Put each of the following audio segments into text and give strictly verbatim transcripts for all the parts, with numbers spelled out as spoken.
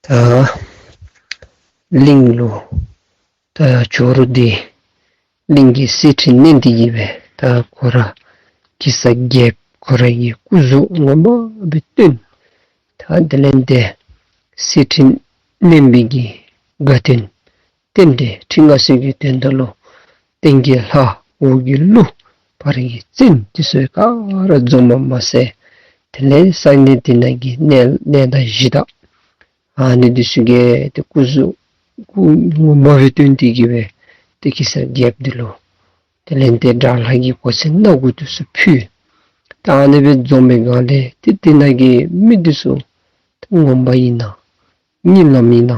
ད་གླིང་ལུ་ད་ཇོ་རུ་འདི་གླིང་གི་སྲིད་ཁྲིམས་མནན་ཏེ་གི་སྦེ་ད་ཁོ་ར་གེ་སར་རྒྱལཔོ་ཁོ་ར་གི་སྐུ་གཟུགས་ངོ་མ་སྦེ་སྟོན། ད་དེ་ལས་ཏེ་སྲིད་ཁྲིམས་མནན་པའི་གི་དགའ་སྟོན་རྟེན་འབྲེལ་ཁྲི་མངའ་གསོལ་གྱི་དོན་དག་ལུ་སྟེང་གི་ལྷ་འོག་གི་ཀླུ་བར་གྱི་བཙན་འདི་ཚུ་ག་ར་འཛོམས་པ་མ་ཚད་དེ་ལས་ས་གནས་འདི་ནང་གི་གནས་གནས་བདག་གཞི་བདག་ཨ་ནི་འདི་ཚུ་གིས་ཏེ་སྐུ་གཟུགས་སྐུ་ངོ་མ་སྦེ་སྟོན་ཏེ་གི་སྦེ་ཏེ་གེ་སར་རྒྱལཔོ་འདི་ལུ་དེ་ལས་ཏེ་དགྲ་ལྷ་གི་གོ་མཚོན་སྣ་དགུ་འདི་ཚུ་ཕུལ། ད་ཨ་ནི་སྦེ་འཛོམས་པའི་སྒང་ལས་ཏེ་དེ་ནང་གི་མི་འདི་ཚུ་ཏེ་ངོ་མ་ཨིན་ན་གཉིད་ལམ་ཨིན་ན་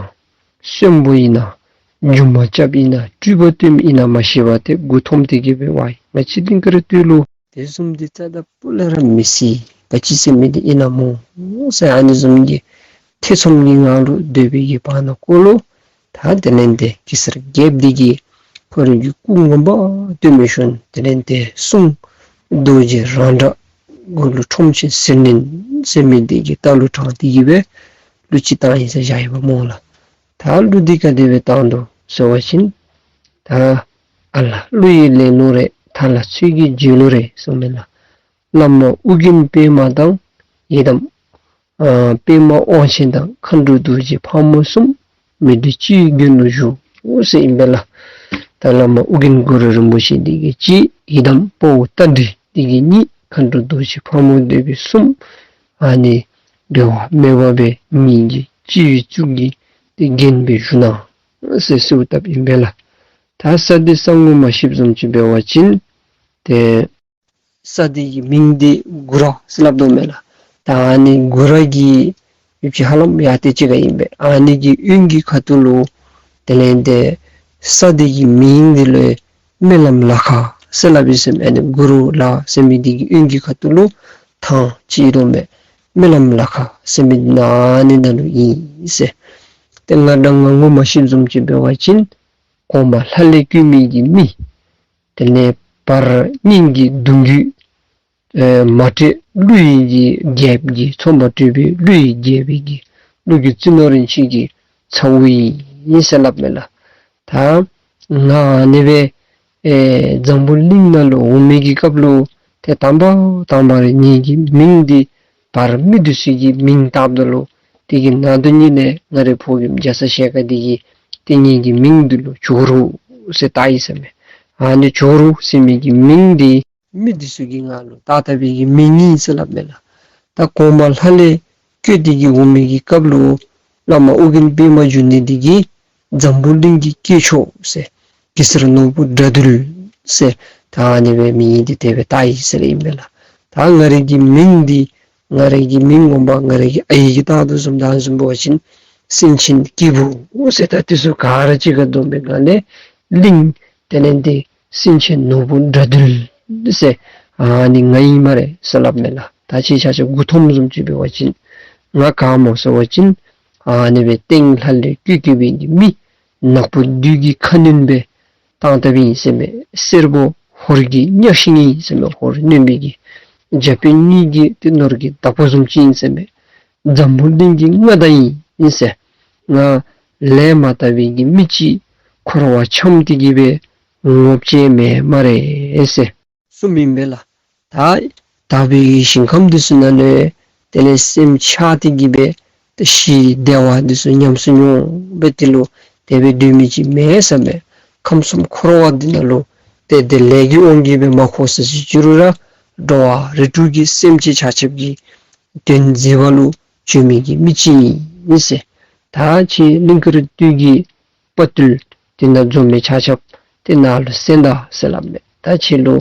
གསོན་པོ་ཨིན་ན་རྒྱུ་མ་རྐྱབ་ཨིན་ན་སྤྲུལ་པ་སྟོནམ་ཨིན་ན་མ་ཤེས་པར་ཏེ་མགུ་འཐོམས་ཏེ་གི་སྦེ་ཝའི་ང་བཅས་གླིང་དཀར་སྟོད་ལུ་དེ་བཟུམ་འདི་རྩ་དང་སྤུ་ལས་ར་མི་སྲིད། ག་ཅི་ཟེར་མི་འདི་ཨིན་ན་སྨོ་ཟེར་ཨ་ནི་བཟུམ་གྱི་ཐེ་ཚོམ་གྱི་ངང་ལུ་སྡོད་པའི་གི་བར་ན་ཀོ་ལུ་ད་དེ་ལས་ཏེ་གེ་སར་རྒྱལཔོ་འདི་གིས་ཁོ་རའི་གི་སྐུ་ངོ་མ་སྟོན་མི་ཤུལ་དེ་ལས་ཏེ་གསུང་རྡོ་རྗེ་རང་སྒྲ་གུ་ལུ་ཁྲོམ་ཆེན་ཟིལ་གནོན་ཟེར་མི་འདི་གི་རྟ་ལུ་དྲངས་ཏེ་གི་སྦེ་གླུ་ཅིག་བཏང་ཡི་ཟེར་བཞག་ཡི་པ་སྨོ་ལགས། ད་གླུ་འདི་ག་དེ་སྦེ་བཏང་དོ་ཟེར་བ་ཅིན་ད་ཨ་ལ་གླུ་ཡི་ལེན་ལུགས་རེ། ཐ་ལ་ཚིག་གི་བརྗོད་ལུགས་རེ་གསུངས་མས་ལགས། བླ་མ་ཨོ་རྒྱན་པདྨ་དང་ཡི་དམ་ཨ་པདྨ་དབང་ཆེན་དང་མཁའ་འགྲོ་རྡོ་རྗེ་ཕག་མོ་གསུམ། མི་འདི་སྤྱི་བོའི་རྒྱན་དུ་བཞུགས་ཟེར་ཨིན་པས་ལགས། ད་བླ་མ་ཨོ་རྒྱན་གུ་རུ་རིན་པོ་ཆེ་འདི་གིས་གཅིག། ཡི་དམ་དཔའ་བོ་རྟ་མགྲིན་འདི་གིས་གཉིས། མཁའ་འགྲོ་རྡོ་རྗེ་ཕག་མོ་འདི་སྦེ་གསུམ། ཨ་ནི་འགལ་བ་མེད་པ་སྦེ་ངེ་གི་སྤྱི་བོའི་གཙུག་གི་ཏེ་རྒྱན་སྦེ་བཞུགས་གནང་ཟེར་གསོལཝ་བཏབ་ཨིན་པས་ལགས། ད་ས་འདི་ས་ངོ་མ་ཤེསཔ་བཟུམ་ཅིག་འབད་བ་ཅིན་ཏེ་ས་འདི་གི་མིང་འདི་གུ་ར་ཟེར་སླབ་དོ་མས་ལགས། ད་ཨ་ནི་གུ་ར་གི་ཡུལ་ཅིག་ཧ་ལམ་ཡར་ཏེ་ཅིག་ཁར་ཨིན་པས། ཨ་ནི་གི་གཡོན་གྱི་ཁ་ཐུག་ལུ་དེ་ལས་ཏེ་ས་འདི་གི་མིང་འདི་ལུ་སྨོན་ལམ་ལ་ཁ་ཟེར་སླབ་ཨིན་ཟེར་མས། ཨ་ནི་གུ་རུ་ལ་ཟེར་མི་འདི་གི་གཡོན་གྱི་ཁ་ཐུག་ལུ་ཐང་ཅིག་ཡོད་དོ་མས། སྨོན་ལམ་ལ་ཁ་ཟེར་མི་ཨ་ནི་ནང་ལུ་ཨིན་ཟེར། ཏེ་ང་དང་ང་ངོ་མ་ཤེསཔ་བཟུམ་ཅིག་འབད་བ་ཅིན་གོང་མ་ལྷ་ལས་བསྐུལ་མི་གི་མི། དེ་ལས་བར་སྙིང་གི་གདུང་རྒྱུད་ཨེ་མ་ཏྲི་ཀླུ་ཡི་གི་རྒྱལཔོ་གི་ཚོང་པ་སྤྲུལ་པའི་ཀླུ་ཡི་རྒྱལ་པོའི་གི་ཀླུ་གི་རྩིས་ནོར་རིན་ཆེན་གྱི་ཚ་བོ་ཨིན་ཟེར་སླབ་མས་ལགས། ད་ང་ཨ་ནི་སྦེ་ཨེ་འཛམ་བུ་གླིང་ནང་ལུ་འོང་མི་གི་སྐབས་ལུ་ཏེ་དང་པ་དང་པ་ར་ངེ་གི་མིང་འདི་བར་མི་འདི་ཚུ་གིས་མིང་བཏགསཔ་ད་ལུ་དེ་གི་ནང་དོན་ཉིད་ལས་ང་རའི་ཕོ་རྒནམ་རྒྱ་ཚ་ཞལ་དཀར་འདི་གིས་ཏེ་ངེ་གི་མིང་འདི་ལུ་ཇོ་རུ་ཟེར་བཏགས་ཡི་ཟེར་མས། ཨ་ནི་ཇོ་རུ་ཟེར་མི་གི་མིང་འདི་མི་འདི་ཚུ་གིས་ང་ལུ་བཏགས་བཏགས་པའི་གི་མིང་ཨིན་ཟེར་སླབ་མས་ལགས། ད་གོང་མ་ལྷ་ལས་བསྐུལ་ཏེ་གི་འོང་མི་གི་སྐབས་ལུ་བླ་མ་ཨོ་རྒྱན་པདྨ་འབྱུང་གནས་འདི་གིས་འཛམ་བུ་གླིང་གི་སྐྱེས་མཆོག་ཟེར་གེ་སར་ནོར་བུ་དགྲ་འདུལ་ཟེར་ད་ཨ་ནི་སྦེ་མིང་འདི་དེ་སྦེ་བཏགས་ཡི་ཟེར་ཨིན་པས་ལགས། ད་ང་རའི་གི་མིང་འདི་ང་རའི་གི་མིང་ངོ་མ་ང་རའི་གི་ཨའི་གིས་བཏགས་དོ་བཟུམ་ད་བཟུམ་འབད་བ་ཅིན་སེང་ཆེན་སྐྱེས་བུ་ཟེར། ད་འདི་ཚུ་ག་ར་གཅིག་ཁར་འཛོམས་པའི་སྒང་ལས་གླིང་དེ་ལས་ཏེ་སེང་ཆེན་ནོར་བུ་དགྲ་འདུལ་ཟེར་ཨ་ནི་ང་ཨིན་སྨ་རེ་ཟེར་སླབ་མས་ལགས། ད་ཁྱེད་ཆ་ཁྱབ་མགུ་འཐོམ་བཟུམ་ཅིག་འབད་བ་ཅིན་ང་ག་སྨོ་ཟེར་བ་ཅིན་ཨ་ནི་སྦེ་སྟེང་ལྷ་ལས་བསྐུལ་བསྐུལ་བའི་གི་མི་ནག་པོ་བདུད་ཀྱི་ཁ་གནོན་སྦེ་བཏང་བཏངམ་ཨིན་ཟེར་མས། སེར་པོ་ཧོར་གྱི་གཉའ་ཤིང་ཨིན་ཟེར་མས། ཧོར་གནོན་པའི་གི་རྒྱ་དཔོན་གཉིས་ཀྱི་ཏེ་ནོར་གྱི་བདག་པོ་བཟུམ་ཅིག་ཨིན་ཟེར་མས། འཛམ་བུ་གླིང་གི་མངའ་བདག་ཨིན་ཟེར། ང་ལས་མ་དག་པའི་གི་མི་ཅིག་འཁོར་བ་འཁྱམས་ཏེ་གི་སྦེ་ངོ་བཅད་མེད་སྨ་རེ་ཟེར་གསུངམ་ཨིན་པས་ལགས། ད་དག་པའི་གི་ཞིང་ཁམས་འདི་ཚུ་ནང་ལས་དེ་ལས་སེམས་ཆགས་ཏེ་གི་སྦེ་ཏེ་ཞི་བདེ་བ་འདི་ཚུ་ཉམས་སུ་མྱོང་སྦེ་དེ་ལུ་དེ་སྦེ་སྡོད་མི་ཅིག་མེད་ཟེར་མས། ཁམས་གསུམ་འཁོར་བ་འདི་ནང་ལུ་ཏེ་དེ་ལས་ཀྱི་དབང་གིས་སྦེ་མ་འཁོར་ཟེར་ཅི་རུང་ར་འགྲོ་བ་རིགས་དྲུག་གི་སེམས་ཅན་ཆ་ཁྱབ་ཀྱི་དོན་མཛད་པ་ལུ་བྱོན་མི་གི་མི་ཅིག་ཨིན་ཟེར། ད་ཁྱེད་གླིང་དཀར་སྟོད་ཀྱི་དཔའ་རྟུལ་དེ་ནང་འཛོམས་མི་ཆ་ཁྱབ་དེ་ནང་ལུ་གསན་ད་ཟེར་སླབ་མས། ད་ཁྱེད་ལུ་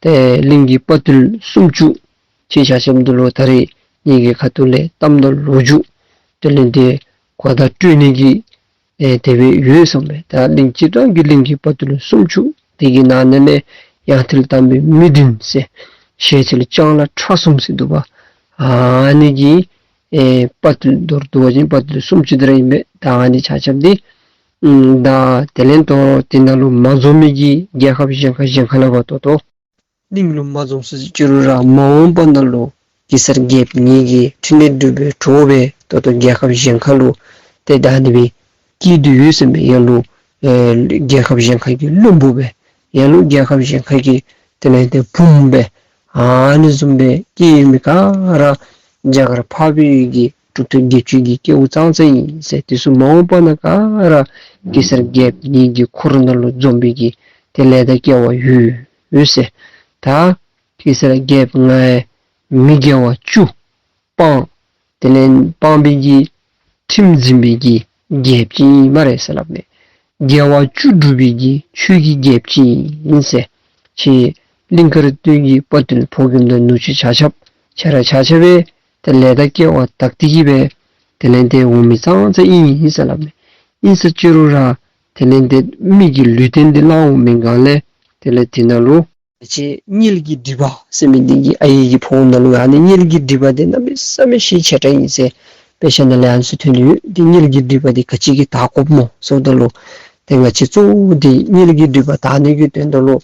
ཏེ་གླིང་གི་དཔའ་རྟུལ་སུམ་ཅུ་ཁྱེད་ཆ་ཁྱབ་འདི་ལུ་ད་རེས་ངེ་གི་ཁ་ཐུག་ལས་གཏམ་དང་ལོ་རྒྱུས་དེ་ལས་ཏེ་གོ་བརྡ་སྤྲོད་ནི་གི་ཨེ་དེ་སྦེ་ཡོད་ཟེར་མས། ད་གླིང་སྤྱིར་བཏང་གི་གླིང་གི་དཔའ་རྟུལ་སུམ་ཅུ་དེ་གི་ནང་ན་ལས་ཡང་ཐུལ་དམ་པའི་མི་བདུན་ཟེར་ཞལ་ཐུལ་ལྕང་ལ་ཁྲ་གསུམ་ཟེར་འདུག་པ། ཨ་ནི་གི་ཨེ་དཔའ་རྟུལ་མདོར་བསྡུ་བ་ཅིན་དཔའ་རྟུལ་སུམ་ཅུ་དེ་ར་ཨིན་པས། ད་ཨ་ནི་ཆ་ཁྱབ་འདི་ཨམ་ད་དེ་ལས་ཏེ་དེ་ནང་ལུ་མ་འཛོམས་མི་གི་རྒྱལ་ཁབ་གཞན་ཁ་གཞན་ཁ་ལས་ཕར་ཏོག་ཏོ་གླིང་ལུ་མ་འཛོམས་ཟེར་ཅི་རུང་ར་མ་འོངས་པ་ནང་ལུ་གེ་སར་རྒྱལཔོ་ངེ་གི་ཕྲིན་ལས་སྒྲུབ་པའི་གྲོགས་སྦེ་ཏོག་ཏོ་རྒྱལ་ཁབ་གཞན་ཁ་ལུ་ད་ ཏེ་ད་ཨ་ནི་སྦེ་སྐྱེས་ཏེ་ཡོད་ཟེར་མས། ལ་ལུ་ཨེ་རྒྱལ་ཁབ་གཞན་ཁ་གི་བློན་པོ་སྦེ། ལ་ལུ་རྒྱལ་ཁབ་གཞན་ཁ་གི་དེ་ལས་ཏེ་བུམོ་སྦེ། ཨ་ནི་བཟུམ་སྦེ་སྐྱེས་ཡོད་མི་ག་ར་རྒྱ་གར་འཕགས་པའི་ཡུལ་གྱི་གྲུབ་ཐོབ་བརྒྱད་ཅུ་གི་སྐྱེ་བོ་ཙང་ཙ་ཨིན་ཟེར། དེ་ཚུ་མ་འོངས་པ་ན་ག་ར་གེ་སར་རྒྱལཔོ་ངེ་གི་འཁོར་ནང་ལུ་འཛོམས་པའི་གི་དེ་ལས་ད་སྐལ་བ་ཡོད་ཡོད་ཟེར། ད་གེ་སར་རྒྱལཔོ་ང་ཡང་མི་དགེ་བ་བཅུ་སྤང་། དེ་ལས་སྤང་པའི་གི་ཁྲིམས་འཛིན་པའི་གི་རྒྱལཔོ་ཅིག་ཨིན་སྨ་རེ་ཟེར་སླབ་མས། དགེ་བ་བཅུ་སྒྲུབ་པའི་གི་ཆོས་ཀྱི་རྒྱལཔོ་ཅིག་ཨིན་ཟེར། ཁྱེད་གླིང་དཀར་སྟོད་ཀྱི་དཔའ་བརྟུལ་ཕོ་རྒནམ་དང་ནུ་གཅུང་ཆ་ཁྱབ་ཁྱེད་ར་ཆ་ཁྱབ་སྦེ་དེ་ལས་ད་སྐལ་བ་དག་སྟེ་གི་སྦེ་དེ་ལས་ཏེ་འོང་མི་ཙང་ཙ་ཨིན་ཟེར་སླབ་མས། ཨིན་ཟེར་ཅི་རུང་ར་དེ་ལས་ཏེ་མི་གི་ལུས་རྟེན་འདི་བླངས་འོང་མི་སྒང་ལས་དེ་ལས་དེ་ནང་ལུ་ང་བཅས་དམྱལ་གྱི་སྒྲིབ་པ་ཟེར་མི་འདི་གི་ཨའི་གི་ཕོཝ་ནང་ལུ་ཨ་ནི་དམྱལ་གྱི་སྒྲིབ་པ་འདི་གནམ་མེད་ས་མེད་ཤས་ཆེ་དྲགས་ཨིན་ཟེར་དཔེ་ཆ་ནང་ལས་ཨ་ནི་ཚུ་ཐོན་ཡོད། ཏེ་དམྱལ་གྱི་སྒྲིབ་པ་འདི་ག་ཅི་གིས་དག་དགོཔ་སྨོ་ཟེརཝ་ད་ལུ་ཏེ་ང་བཅས་གཙོ་བོ་འདི་དམྱལ་གྱི་སྒྲིབ་པ་དག་ནི་གི་དོན་དག་ལུ་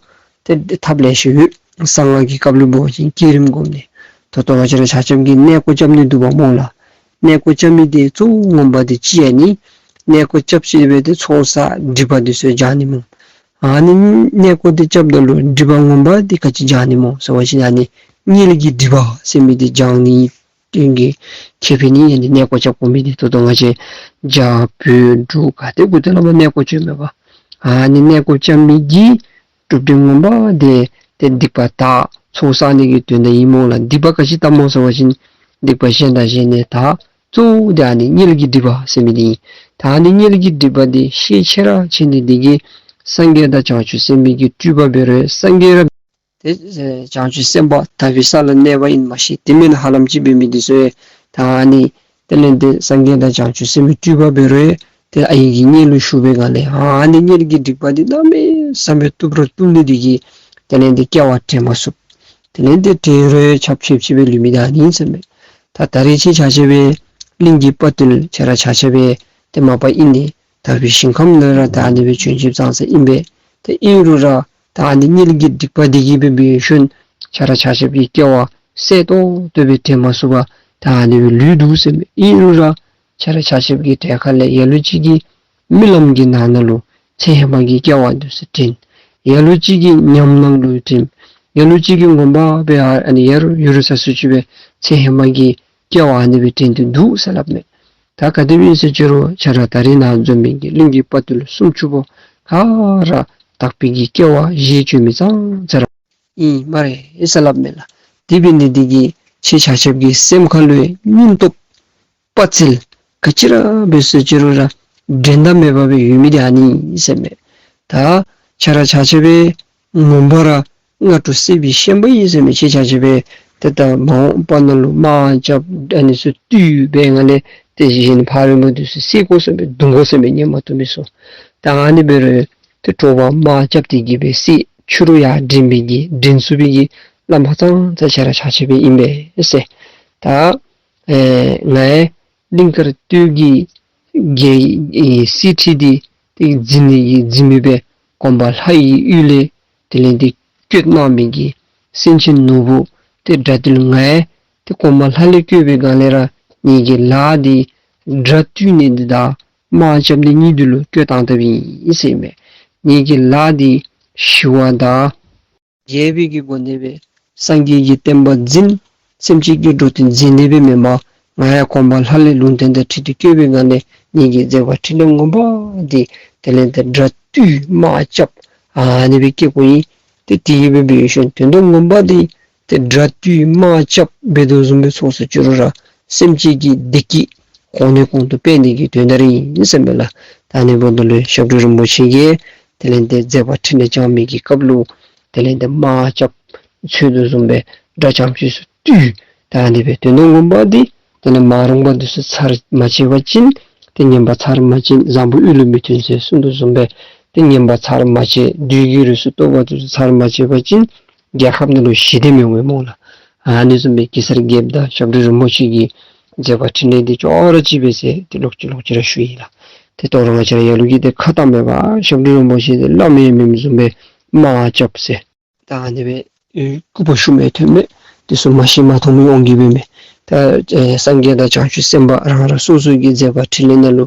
ཏེ་ཐབས་ལེ་ཤ་ཡོད། གསང་སྔགས་ཀྱི་བཀའ་སློབ་འབད་བ་ཅིན་བསྐྱེད་རིམ་བསྒོམ་ནི། ད་ལྟོ་ང་བཅས་ར་ཆ་ཁྱབ་ཀྱིས་གནས་སྐོར་རྐྱབ་ནི་འདུག་པ་སྨོ་ལགས། གནས་སྐོར་རྐྱབ་མི་འདི་གཙོ་བོ་ངོ་མ་འདི་ཅིག་ཨ་ནི་གནས་སྐོར་རྐྱབ་ཞིནམ་ལས་ཏེ་ཚོགས་བསགས་སྒྲིབ་པ་འདི་ཚུ་སྦྱང་ནི་སྨོ། ཨ་ནི་གནས་སྐོར་འདི་རྐྱབ་ད་ལུ་སྒྲིབ་པ་ངོ་མ་འདི་ག་ཅི་སྦྱང་ནི་སྨོ་ཟེར་བ་ཅིན་ཨ་ནི་དམྱལ་གྱི་སྒྲིབ་པ་ཟེར་མི་འདི་སྦྱང་ནི་དོན་གྱི་ཁེ་ཕན་ཨིན། ཨ་ནི་གནས་སྐོར་རྐྱབ་དགོ་མི་འདི་ད་ལྟོ་ང་བཅས་རྒྱ་བོད་འབྲུག་ག་ཏེ་གུ་ཏེ་ལུ་མ་གནས་སྐོར་རྐྱབ་མེད་པ། ཨ་ནི་གནས་སྐོར་རྐྱབ་མི་གི་གྲུབ་འབྲས་ངོ་མ་འདི་ཏེ་སྡིག་པ་དག་ཚོགས་བསགས་ནི་གི་དོན་དག་ཨིན་སྨོ་ལགས། སྡིག་པ་ག་ཅི་དག་སྨོ་ཟེར་བ་ཅིན་སྡིག་པ་གཞན་དང་གཞན་ནི་དག། གཙོ་བོ་འདི་ཨ་ནི་དམྱལ་གྱི་སྒྲིབ་པ་ཟེར་མི་འདི་ཨིན། ད་ཨ་ནི་དམྱལ་གྱི་སྒྲིབ་པ་འདི་ཤས་ཆེ་ར་ཆེ་ནི་འདི་གིས་སངས་རྒྱས་དང་བྱང་ཆུབ་སེམས་དཔའི་གི་སྤྲུལ་པ་འབད་རུང་སངས་རྒྱས་ར་ཏེ་བྱང་ཆུབ་སེམས་དཔའ་དག་པའི་ས་ལ་གནས་པ་ཨིན་མ་ཤེས། དེ་མེན་ཧ་ལམ་ཅིག་འབད་མི་འདི་ཚུ་ད་ཨ་ནི་དེ་ལས་ཏེ་སངས་རྒྱས་དང་བྱང་ཆུབ་སེམས་དཔའི་སྤྲུལ་པ་འབད་རུང་ཏེ་ཨའི་གི་མངལ་ལུ་ཞུགས་པའི་སྒང་ལས་ཨ་ནི་དམྱལ་གྱི་སྒྲིབ་པ་འདི་གནམ་མེད་ས་མེད་གཏུབ་ར་གཏུབ་ནི་འདི་གིས་དེ་ལས་ཏེ་སྐྱེ་བ་དྲན་མ་ཚུགས། དེ་ལས་ཏེ་དྲན་རུང་ཆབ་ཆབ་ཆེ་བའི་ལུས་མི་ད་ཨ་ནི་ཨིན་ཟེར་མས། ད་ད་རེས་ཁྱེད་ཆ་ཁྱབ་སྦེ་གླིང་གི་དཔའ་བརྟུལ་ཁྱེད་ར་ཆ་ཁྱབ་སྦེ་ཏེ་མ་པ་ཨིན་ནི་དག་པའི་ཞིང་ཁམས་ནང་ར་ད་ཨ་ནི་སྦེ་བྱོན་བྱོནམ་ཙང་ཙ་ཨིན་པས། ཏེ་ཨིན་རུང་ར་ད་ཨ་ནི་དམྱལ་གྱི་སྡིག་པ་འདི་གིས་འབད་འབད་ཞིནམ་ཁྱེད་ར་ཆ་ཁྱབ་ཀྱི་སྐྱེ་བ་གསལ་ཏོག་ཏོ་སྦེ་དྲན་མ་ཚུགས་པར་ད་ཨ་ནི་སྦེ་ལུས་འདུག་ཟེར་མས། ཨིན་རུང་ར་ཁྱེད་ར་ཆ་ཁྱབ་ཀྱི་གྲལ་ཁ་ལས་ལ་ལུ་ཅིག་གིས་རྨི་ལམ་གྱི་ནང་ན་ལུ་ཚེ་ཧེ་མ་གི་སྐྱེ་བ་འདི་ཚུ་དྲན། ལ་ལུ་ཅིག་གིས་ཉམས་སྣང་ལུ་དྲན། ལ་ལུ་ཅིག་གིས་ངོ་མ་སྦེ་ཨ་ཨ་ནི་ཡ་རུ་ཡུ་རུ་ས་སུ་ཅིག་སྦེ་ཚེ་ཧེ་མ་གི་སྐྱེ་བ་ཨ་ནི་སྦེ་དྲན་ཏེ་འདུག་ཟེར་སླབ་མས། ད་ག་དེ་སྦེ་ཨིན་ཟེར་ཅི་རུང་ཁྱེད་ར་ད་རེས་ནཱ་འཛོམས་མི་གི་གླིང་གི་དཔའ་བརྟུལ་སུམ་ཅུ་པོ་ག་ར་དག་པའི་གི་སྐྱེ་བ་བཞེས་བྱོན་མི་ཙང་ཙ་ར་ཨིན་སྨ་རེ་ཟེར་སླབ་མས་ལགས། དེ་འབད་ནི་འདི་གིས་ཁྱེད་ཆ་ཁྱབ་ཀྱི་སེམས་ཁ་ལུ་སྙིང་སྟོབས་དཔའ་རྩལ་ག་ཅི་ར་འབད་ཟེར་ཅི་རུང་ར་འགྲན་ཟླ་མེད་པ་སྦེ་ཡོད་མི་འདི་ཨ་ནི་ཨིན་ཟེར་མས། ད་ཁྱེད་ར་ཆ་ཁྱབ་སྦེ་ངོ་མ་ར་སྔ་དྲོ་སྲིད་པའི་ཤན་པ་ཨིན་ཟེར་མས། ཁྱེད་ཆ་ཁྱབ་སྦེ་ཏེ་ད་མ་འོངས་པ་ནང་ལུ་དམག་རྐྱབ་ཨ་ནི་ཚུ་བཏུལ་བའི་སྒང་ལས་ཏེ་གཞན་ཕ་རོལ་པོ་འདི་ཚུ་བསད་དགོ་ཟེར་མས། བརྡུང་དགོ་ཟེར་མས། ཉན་མ་བཏུབ་མི་ཚུ། ད་ཨ་ནི་འབད་རུང་ཏེ་དྲོ་པ་དམག་རྐྱབ་སྟེ་གི་སྦེ་བསད། ཕྱི་རུ་ཡར་འདྲེན་པའི་གི་འདྲེན་ཚུགས་པའི་གི་བླམ་ཧ་ཙང་ཙ་ཁྱེད་ར་ཆ་ཁྱབ་སྦེ་ཨིན་པས་ཟེར། ད་ཨེ་ང་ཡང་གླིང་དཀར་སྟོད་ཀྱི་རྒྱལ་ཨེ་གསེར་ཁྲི་འདི་ཏེ་འཛིན་ནི་གི་འཛིན་མི་སྦེ་གོང་མ་ལྷ་ཡི་ཡུལ་ལས་དེ་ལས་ཏེ་བསྐྱོད་གནང་མི་གི་སེང་ཆེན་ནོར་བུ་ཏེ་དགྲ་འདུལ་ང་ཡང་ཏེ་གོང་མ་ལྷ་ལས་བསྐྱོད་པའི་སྒང་ལས་ར་ངེ་གི་ལཱ་འདི་དགྲ་བཏུལ་ནི་འདི་དང་དམག་རྐྱབ་ནི་གཉིས་འདི་ལུ་བསྐྱོད་བཏང་དཔ་ཨིན་ཟེར་མས། ངེ་གི་ལཱ་འདི་ཞི་བ་དང་རྒྱས་པའི་གི་སྒོ་ནས་སྦེ་སངས་རྒྱས་ཀྱི་བསྟན་པ་འཛིན། སེམས་ཅན་གྱི་འགྲོ་དོན་མཛད་ནི་སྦེ་མེན་པར་ང་ཡང་གོང་མ་ལྷ་ལས་ལུང་བསྟན་དང་འཁྲིལ་ཏེ་བསྐྱོད་པའི་སྒང་ལས་ངེ་གི་མཛད་པ་འཕྲིན་ལས་ངོ་མ་འདི་དེ་ལས་ཏེ་དགྲ་བཏུལ་དམག་རྐྱབ་ཨ་ནི་སྦེ་སྐྱེ་དགོ་ཨིན། ཏེ་དེ་གིས་སྦེ་འབད་ཞིནམ་དོན་དག་ངོ་མ་འདི་ཏེ་དགྲ་བཏུལ་དམག་རྐྱབ་འབད་དོ་བཟུམ་སྦེ་ཚོགས་སུ་བཅུག་རུང་ར་སེམས་ཅན་གྱི་བདེ་སྐྱིད་གོང་ནས་གོང་དུ་སྤེལ་ནི་གི་དོན་དག་ར་ཨིན་ཟེར་མས་ལགས། ད་ཨ་ནི་འབདཝ་ད་ལུ་ཞབས་དྲུང་རིན་པོ་ཆེ་གིས་དེ་ལས་ཏེ་མཛད་པ་འཕྲིན་ལས་བསྐྱངས་མི་གི་སྐབས་ལུ་དེ་ལས་ཏེ་དམག་རྐྱབ་འཚོལ་དོ་བཟུམ་སྦེ་དགྲ་རྐྱངམ་ཅིག་ཚུ་བཏུལ། ད་ཨ་ནི་སྦེ་དོན་དག་ངོ་མ་འདི་དེ་ལས་མ་རུངས་པ་འདི་ཚུ་ཚར་མ་བཅད་པ་ཅིན་ཏེ་ངན་པ་ཚར་མ་བཅད་བཟང་པོ་དབུས་ལུ་མི་མཐུན་ཟེར་གསུངས་དོ་བཟུམ་སྦེ་ཏེ་ངན་པ་ཚར་མ་བཅད་བདུད་ཀྱི་རིགས་སུ་གཏོགས་པ་འདི་ཚུ་ཚར་མ་བཅད་པ་ཅིན་རྒྱལ་ཁབ་ནང་ལུ་ཞི་བདེ་མི་འོང་མས་སྨོ་ལགས། ཨ་ནི་བཟུམ་སྦེ་གེ་སར་རྒྱལཔོ་དང་ཞབས་དྲུང་རིན་པོ་ཆེ་གི་མཛད་པ་འཕྲིན་ལས་འདི་ཅོག་ར་གཅིག་པས་ཟེར་ཏེ་ལོག་ཅི་ལོག་ཅི་ར་ཞུ་ཡི་ལགས། ཏེ་ད་རུང་ང་བཅས་ར་ལ་ལུ་གིས་ཏེ་ཁ་བཏང་མེད་པར་ཞབས་དྲུང་རིན་པོ་ཆེ་འདི་བླ་མེད་མེདཔ་བཟུམ་སྦེ་དམག་རྐྱབ་ཟེར་ད་ཨ་ནི་སྦེ་ཨེ་སྐུར་པ་ཤུལ་མ་ཐོན་མས། དེ་ཚུ་མ་ཤེས་མ་མཐོང་མི་འོང་གི་སྦེ་མས། ད་ཨེ་སངས་རྒྱས་དང་བྱང་ཆུབ་སེམས་དཔའ་རང་རང་སོ་སོ་གི་མཛད་པ་ཕྲིན་ལས་ནང་ལུ་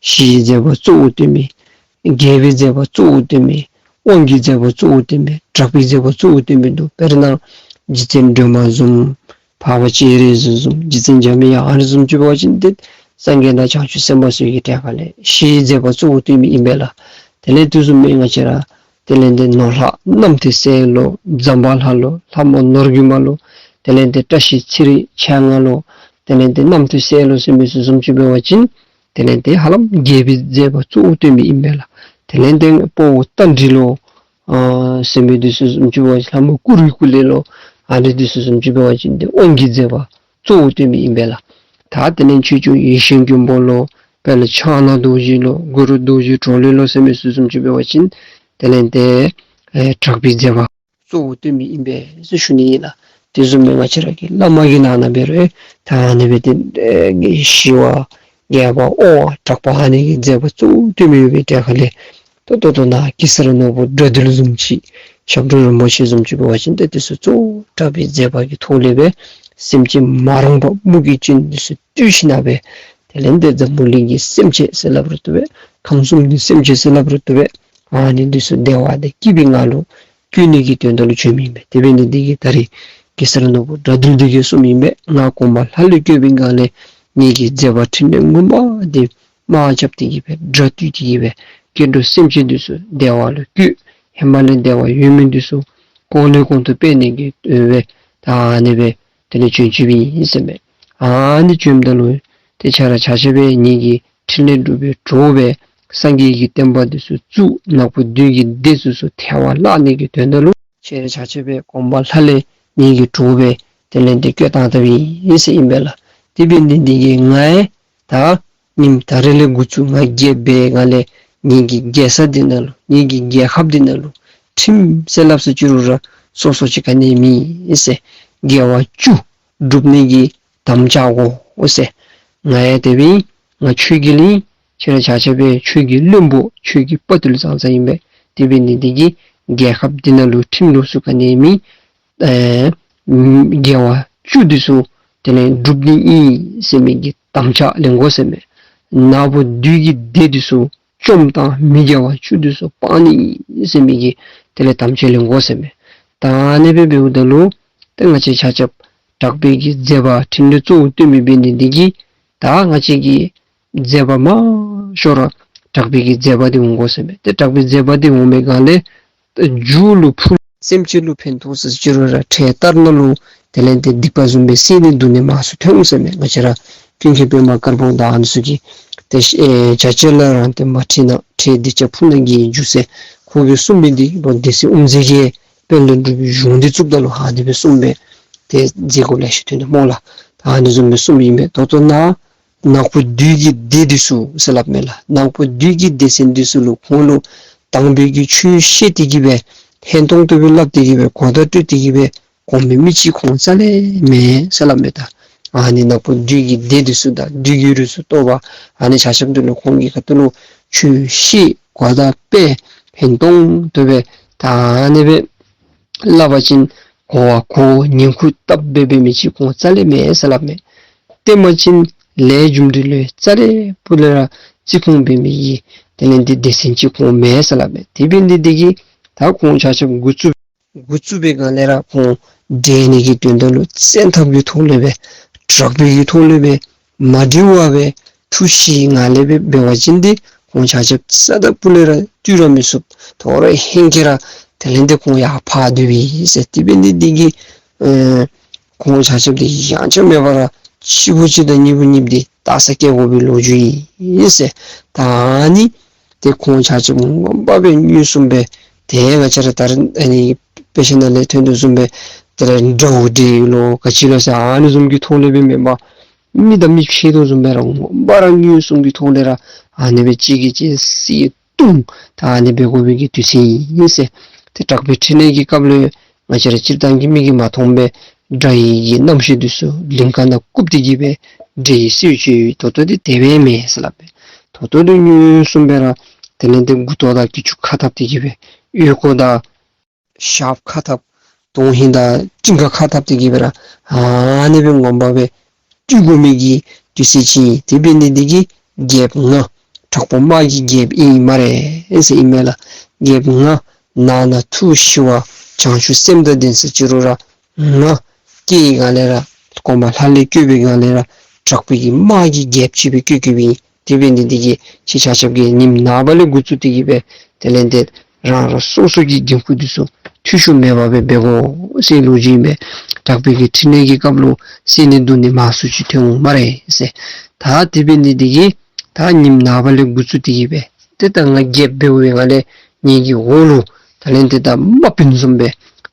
ཞི་བའི་མཛད་པ་གཙོ་བོ་སྟོན་མི། རྒྱས་པའི་མཛད་པ་གཙོ་བོ་སྟོན་མི། དབང་གི་མཛད་པ་གཙོ་བོ་སྟོན་མི། དྲག་པོའི་མཛད་པ་གཙོ་བོ་སྟོན་མི་འདུག། དཔེར་ན་རྗེ་བཙུན་སྒྲོལ་མ་བཟུམ། འཕགས་པ་སྤྱན་རས་གཟིགས་བཟུམ། རྗེ་བཙུན་འཇམ་དབྱངས་ཨ་ནི་བཟུམ་ཅིག་འབད་བ་ཅིན་ཏེ་སངས་རྒྱས་དང་བྱང་ཆུབ་སེམས་དཔའ་ཚུ་གི་གྲས་ཁ་ལས་ཞི་བའི་མཛད་པ་གཙོ་བོ་སྟོན་མི་ཨིན་པས་ལགས། དེ་ལས་དེ་བཟུམ་མའི་ང་བཅས་ར་དེ་ལས་ཏེ་ནོར་ལྷ་རྣམ་ཐོས་སྲས་ལོ། ཛམ་བྷ་ལ་ལོ། ལྷ་མོ་ནོར་རྒྱུན་མ་ལོ། དེ་ལས་ཏེ་བཀྲ་ཤིས་ཚེ་རིང་མཆེད་ལྔ་ལོ། དེ་ལས་ཏེ་རྣམ་ཐོས་སྲས་ལོ་ཟེར་མི་ཚུ་བཟུམ་ཅིག་འབད་བ་ཅིན་དེ་ལས་ཏེ་ཧ་ལམ་རྒྱས་པའི་མཛད་པ་གཙོ་བོ་སྟོན་མི་ཨིན་པས་ལགས། དེ་ལས་ཏེ་དཔའ་བོ་རྟ་མགྲིན་ལོ། ཨ་ཟེར་མི་འདི་ཚུ་བཟུམ་ཅིག་འབད་བ་ཅིན་ལྷ་མོ་ཀུ་རུ་ཀུ་ལེ་ལོ། ཨ་ནི་འདི་ཚུ་བཟུམ་ཅིག་འབད་བ་ཅིན་ཏེ་དབང་གི་མཛད་པ་གཙོ་བོ་སྟོན་མི་ཨིན་པས་ལགས། ད་དེ་ལས་ཆོས་སྐྱོང་ཡེ་ཤེས་མགོན་པོ་ལོ། དཔལ་ཕྱག་ན་རྡོ་རྗེ་ལོ། གུ་རུ་རྡོ་རྗེ་གྲོ་ལོད་ལོ་ཟེར་མི་ཚུ་བཟུམ་ཅིག་འབད་བ་ཅིན་དེ་ལས་ཏེ་ཨེ་དྲག་པོའི་མཛད་པ་གཙོ་བོ་སྟོན་མི་ཨིན་པས་ཟེར་ཞུ་ནི་ཨིན་ལགས། དེ་བཟུམ་མའི་ང་བཅས་ར་གི་བླ་མ་གི་ནང་ན་འབད་རུང་ད་ཨ་ནི་སྦེ་ཏེ་ཨེ་ཞི་བ་རྒྱས་པ་དབང་བ་དྲག་པོ་ཨ་ནི་གི་མཛད་པ་གཙོ་བོ་སྟོན་མི་ཡོད་པའི་གྲས་ཁ་ལས་ད་ལྟོ་ལྟོ་ན་གེ་སར་ནོར་བུ་དགྲ་འདུལ་བཟུམ་ཅིག། ཞབས་དྲུང་རིན་པོ་ཆེ་བཟུམ་ཅིག་འབད་བ་ཅིན་ཏེ་དེ་ཚུ་གཙོ་བོ་དྲག་པོའི་མཛད་པ་གི་ཐོག་ལས་སྦེ་སེམས་ཅན་མ་རུངས་པ་མུ་གེ་ཅན་འདི་ཚུ་བཏུལ་ཞིནམ་སྦེ་དེ་ལས་ཏེ་འཛམ་བུ་གླིང་གི་སེམས་ཅན་ཟེར་སླབ་རུང་བཏུབ་པས། ཁམས་གསུམ་གྱི་སེམས་ཅན་ཟེར་སླབ་རུང་བཏུབ་པས། ཨ་ནི་འདི་ཚུ་བདེ་བ་དང་སྐྱིད་པའི་ངང་ལུ་བཀོད་ནི་གི་དོན་དག་ལུ་བྱོན་མི་ཨིན་པས། དེ་འབད་ནི་འདི་གིས་ད་རེས་གེ་སར་ནོར་བུ་དགྲ་འདུལ་འདི་གིས་གསུངམ་ཨིན་པས། ང་གོང་མ་ལྷ་ལུ་བསྐོས་པའི་སྒང་ལས་ངེ་གི་མཛད་པ་ཕྲིན་ལས་ངོ་མ་འདི་དམག་རྐྱབ་སྟེ་གི་སྦེ་དགྲ་བཏུལ་ཏེ་གི་སྦེ་སྐྱེ་འགྲོ་སེམས་ཅན་འདི་ཚུ་བདེ་བ་ལུ་བཀོད། ཧེ་མ་ལས་བདེ་བ་ཡོད་མི་འདི་ཚུ་གོང་ལས་གོང་དུ་སྤེལ་ནི་གི་དོན་སྦེ་ད་ཨ་ནི་སྦེ་དེ་ལས་བྱོན་བྱོནམ་ཨིན་ཟེར་མས། ཨ་ནི་བྱོནམ་ད་ལུ་ཏེ་ཁྱེད་ར་ཆ་ཁྱབ་སྦེ་ངེ་གི་ཕྲིན་ལས་སྒྲུབ་པའི་གྲོགས་སྦེ་སངས་རྒྱས་ཀྱི་བསྟན་པ་འདི་ཚུ་བཙུགས། ནག་པོ་བདུད་ཀྱི་སྡེ་འདི་ཚུ་ཐལ་བར་བརླག་ནི་གི་དོན་དག་ལུ་ཁྱེད་ར་ཆ་ཁྱབ་སྦེ་གོང་མ་ལྷ་ལས་ངེ་གི་གྲོགས་སྦེ་དེ་ལས་ཏེ་བསྐོས་བཏང་བཏངམ་ཨིན་ཟེར་ཨིན་པས་ལགས། དེ་འབད་ནི་འདི་གིས་ང་ཡང་ད་ཉིནམ་ད་རེས་ལས་འགོ་བཙུགས་ང་རྒྱལ་པའི་སྒང་ལས་ངེ་གི་རྒྱལ་ས་འདི་ནང་ལུ་ངེ་གི་རྒྱལ་ཁབ་འདི་ནང་ལུ་ཁྲིམས་ཟེར་སླབ་ས་ཅིག་རུང་ར་སོ་སོ་ཅིག་ག་ནི་མེད་ཟེར། དགེ་བ་བཅུ་སྒྲུབ་ནི་གི་དམ་བཅའ་དགོ་ཟེར། ང་ཡང་དེ་སྦེ་ང་ཆོས་ཀྱི་གླིང་ཁྱེད་ར་ཆ་ཁྱབ་སྦེ་ཆོས་ཀྱི་བློན་པོ་ཆོས་ཀྱི་དཔའ་བརྟུལ་ཙང་ཙང་ཨིན་པས། དེ་འབད་ནི་འདི་གིས་རྒྱལ་ཁབ་འདི་ནང་ལུ་ཁྲིམས་ལུགས་ཚུ་ག་ནི་མེད། ཨེ་དགེ་བ་བཅུ་འདི་ཚུ་དེ་ལས་སྒྲུབ་ནི་ཨིན་ཟེར་མི་གི་དམ་བཅའ་ལེན་དགོ་ཟེར་མས། ནག་པོ་བདུད་ཀྱི་སྡེ་འདི་ཚུ་བཅོམ་བཏང་མི་དགེ་བ་བཅུ་འདི་ཚུ་སྤང་ནི་ཨིན་ཟེར་མི་གི་དེ་ལས་དམ་བཅའ་ལེན་དགོ་ཟེར་མས། ད་ཨ་ནི་སྦེ་འབདཝ་ད་ལུ་ཏེ་ང་བཅས་ཆ་ཁྱབ་དྲག་པོའི་གི་མཛད་པ་ཕྲིན་ལས་གཙོ་བོ་སྟོན་མི་འབད་ནི་འདི་གིས་ད་ང་བཅས་ཀྱི་མཛད་པ་མང་ཤོས་ར་དྲག་པོའི་གི་མཛད་པ་འདི་འོང་དགོ་ཟེར་མས། ཏེ་དྲག་པོའི་མཛད་པ་འདི་འོང་བའི་སྒང་ལས་ཏེ་རྒྱུ་ལུ་ཕུ་སེམས་ཅན་ལུ་ཕན་ཐོགས་ཟེར་ཅི་རུང་ར་འཕྲལ་ལྟར་ནང་ལུ་དེ་ལས་ཏེ་སྡིག་པ་བཟུམ་སྦེ་བསད་ནི་བརྡུང་ནི་མང་སུ་ཐོན་འོང་ཟེར་མས། ང་བཅས་ར་ཀུན་མཁྱེན་པདྨ་དཀར་པོ་དང་ཨ་ནི་ཚུ་གིས་ཏེ་ཨེ་བྱ་བྱེད་ལ་རང་དེ་མ་ཁྲིད་ན་འཕྲལ་གདུལ་བྱ་ཕུང་ནག་གི་རྒྱུ་ཟེར་ཁོ་གིས་གསུངས་མི་འདི་ལོ་སྡེ་སྲིད་དབུ་མཛད་ཀྱིས་དཔོན་སློབ་འབྲུག་པའི་གཞུང་འདི་བཙུགསཔ་ད་ལུ་ཨ་ནི་སྦེ་གསུངས་པས། ཏེ་མཛད་སྒོ་ལེ་ཤ་ཐོན་འདུག་སྨོ་ལགས། ད་ཨ་ནི་བཟུམ་སྦེ་གསུངས་ཨིན་མས། ད་ལྟོ་ན་ནག་པོ་བདུད་ཀྱི་སྡེ་འདི་ཚུ་ཟེར་སླབ་མས་ལགས། ནག་པོ་བདུད་ཀྱི་སྡེ་ཚན་འདི་ཚུ་ལུ་ཁོང་ལུ་དམ་པའི་གི་ཆོས་བཤད་དེ་གི་སྦེ་ཧན་ཏོང་ཏོ་སྦེ་སླབ་སྟེ་གི་སྦེ་གོ་བརྡ་སྤྲོད་དེ་གི་སྦེ་གོ་མི་མི་ཅིག་ཁོང་རྩ་ལས་མེད་ཟེར་སླབ་མས། ད་ཨ་ནི་ནག་པོ་བདུད་ཀྱི་སྡེ་འདི་ཚུ་དང་བདུད་ཀྱི་རིགས་ཚུ་གཏོགས་པ་ཨ་ནི་ཆ་ཁྱབ་འདི་ལུ་ཁོང་གི་ཁ་ཐུག་ལུ་ཆོས་བཤད་གོ་བརྡ་སྤེལ་ཧན་ཏོང་ཏོ་སྦེ་ད་ཨ་ནི་སྦེ་སླབ་པ་ཅིན་གོ་བ་གོ་ཉན་ཁུག་བཏབ་སྦེ་འབད་མི་ཅིག་ཁོང་རྩ་ལས་མེད་ཟེར་སླབ་མས། དེ་མ་ཅིན་ལས་རྒྱུ་འབྲས་ལུ་རྩ་ལས་སྤུ་ལས་ར་རྩིས་ཁུངས་འབད་མི་གི་དེ་ལས་འདི་སྡེ་ཚན་ཅིག་ཁོང་མེད་ཟེར་སླབ་མས། དེ་འབད་ནི་འདི་གིས་ད་ཁོང་ཆ་ཁྱབ་འགོ་བཙུགས་འགོ་བཙུགས་པའི་སྒང་ལས་ར་ཁོང་བསྒྲལ་ནི་གི་དོན་དག་ལུ་བཙན་ཐབས་ཀྱི་ཐོག་ལས་སྦེ་དྲག་པོའི་གི་ཐོག་ལས་སྦེ་མ་བསྒྲལ་བར་སྦེ་ཐུགས་ཞི་ངང་ལས་སྦེ་འབད་བ་ཅིན་ཏེ་ཁོང་ཆ་ཁྱབ་རྩ་དང་སྤུ་ལས་ར་བཏུལ་ར་མི་ཚུགས། དོ་རུང་ཧེང་སྐལ་ར་དེ་ལས་ཏེ་ཁོང་ཡར་ཕར་སྡོད་པས་ཟེར། དེ་འབད་ནི་འདི་གིས་ཨེ་ཁོང་ཆ་ཁྱབ་འདི་ཡང་ཆ་མེད་པར་ར་གཅིག་པོ་གཅིག་དང་གཉིས་པོ་གཉིས་པོ་འདི་ད་ས་སྐྱེལ་དགོ་པའི་ལོ་རྒྱུས་ཨིན་ཟེར། ད་ཨ་ནི་ཏེ་ཁོང་ཆ་ཁྱབ་ངོ་མ་སྦེ་མངོན་སུམ་སྦེ་ཏེ་ང་བཅས་ར་ད་རེས་ཨ་ནི་དཔེ་ཆ་ནང་ལས་ཐོན་དོ་བཟུམ་སྦེ་ཏེ་ར་དགྲ་བོ་འདི་ལོ་ག་ཅི་ལོ་ཟེར་ཨ་ནི་བཟུམ་གྱི་ཐོག་ལས་སྦེ་མེན་པར་མི་དང་མི་ཕྱད་དོ་བཟུམ་སྦེ་ར་ངོ་མ་ར་མངོན་སུམ་གྱི་ཐོག་ལས་ར་ཨ་ནི་སྦེ་གཅིག་གིས་གཅིག་བསད་བརྡུང་ད་ཨ་ནི་སྦེ་དགོ་པའི་གི་དུས་ཚོད་ཨིན་ཟེར། ཏེ་དྲག་པོའི་ཕྲིན་ལས་ཀྱི་སྐབས་ལུ་ང་བཅས་ར་སྤྱིར་བཏང་གི་མིག་གིས་མ་མཐོང་པའི་དགྲ་ཡི་གི་རྣམ་ཤེས་འདི་ཚུ་གླིང་ཁ་ནང་བཀུག་སྟེ་གི་སྦེ་འདྲེ་ཡི་སྲིད་བྱུས་ད་ལྟོ་འདི་དེ་སྦེ་མེན་ཟེར་སླབ་མས། ད་ལྟོ་འདི་མངོན་སུམ་སྦེ་ར་དེ་ལས་ཏེ་མགུ་ཏོ་དང་གྱི་ཅུ་ཁ་འཐབ་སྟེ་གི་སྦེ་ཨོལ་ཀོ་དང་ཞགཔ་ཁ་འཐབ་དོན་ཧིང་དང་ཅིང་ག་ཁ་འཐབ་སྟེ་གི་སྦེ་ར་ཨ་ནི་སྦེ་ངོ་མ་སྦེ་ བཏུལ་དགོ་མི་གི་དུས་ཚོད་ཅིག་ཨིན། དེ་འབད་ནི་འདི་གིས་རྒྱལཔོ་ང་དྲག་པོ་དམག་གི་རྒྱལཔོ་ཨིན་སྨ་རེ་ཟེར་ཨིན་མས་ལགས། རྒྱལཔོ་ང་ནང་ན་ཐུགས་ཞི་བ་བྱང་ཆུབ་སེམས་དང་ལྡན་ཟེར་ཅི་རུང་ར་ང་སྐྱེ་བའི་སྒང་ལས་ར་གོང་མ་ལྷ་ལས་བཀོད་པའི་སྒང་ལས་ར་དྲག་པོའི་གི་དམག་གི་རྒྱལཔོ་ཅིག་སྦེ་བཀོད་བཀོདཔ་ཨིན། དེ་འབད་ནི་འདི་གིས་ཁྱེད་ཆ་ཁྱབ་ཀྱིས་ཉིནམ་ནངས་པ་ལས་འགོ་བཙུགས་ཏེ་གིས་སྦེ་དེ་ལས་ཏེ་རང་རང་སོ་སོ་གི་འགན་ཁུར་འདི་ཚུ་འཐུས་ཤོར་མེད་པར་སྦེ་འབད་དགོ་ཟེར་ལོ་རྒྱུས་ཨིན་པས། དྲག་པོའི་གི་ཕྲིན་ལས་ཀྱི་སྐབས་ལུ་བསད་ནི་རྡུང་ནི་མང་སུ་ཅིག་ཐོན་འོང་སྨ་རེ་ཟེར། ད་དེ་འབད་ནི་འདི་གིས་ད་ཉིནམ་ནངས་པ་ལས་འགོ་བཙུགས་ཏེ་གིས་སྦེ་ཏེ་ད་ང་རྒྱལཔོ་འབདཝ་ལས་ངེ་གི་འོག་ལུ་དེ་ལས་ཏེ་ད་དམག་དཔོན་བཟུམ་སྦེ་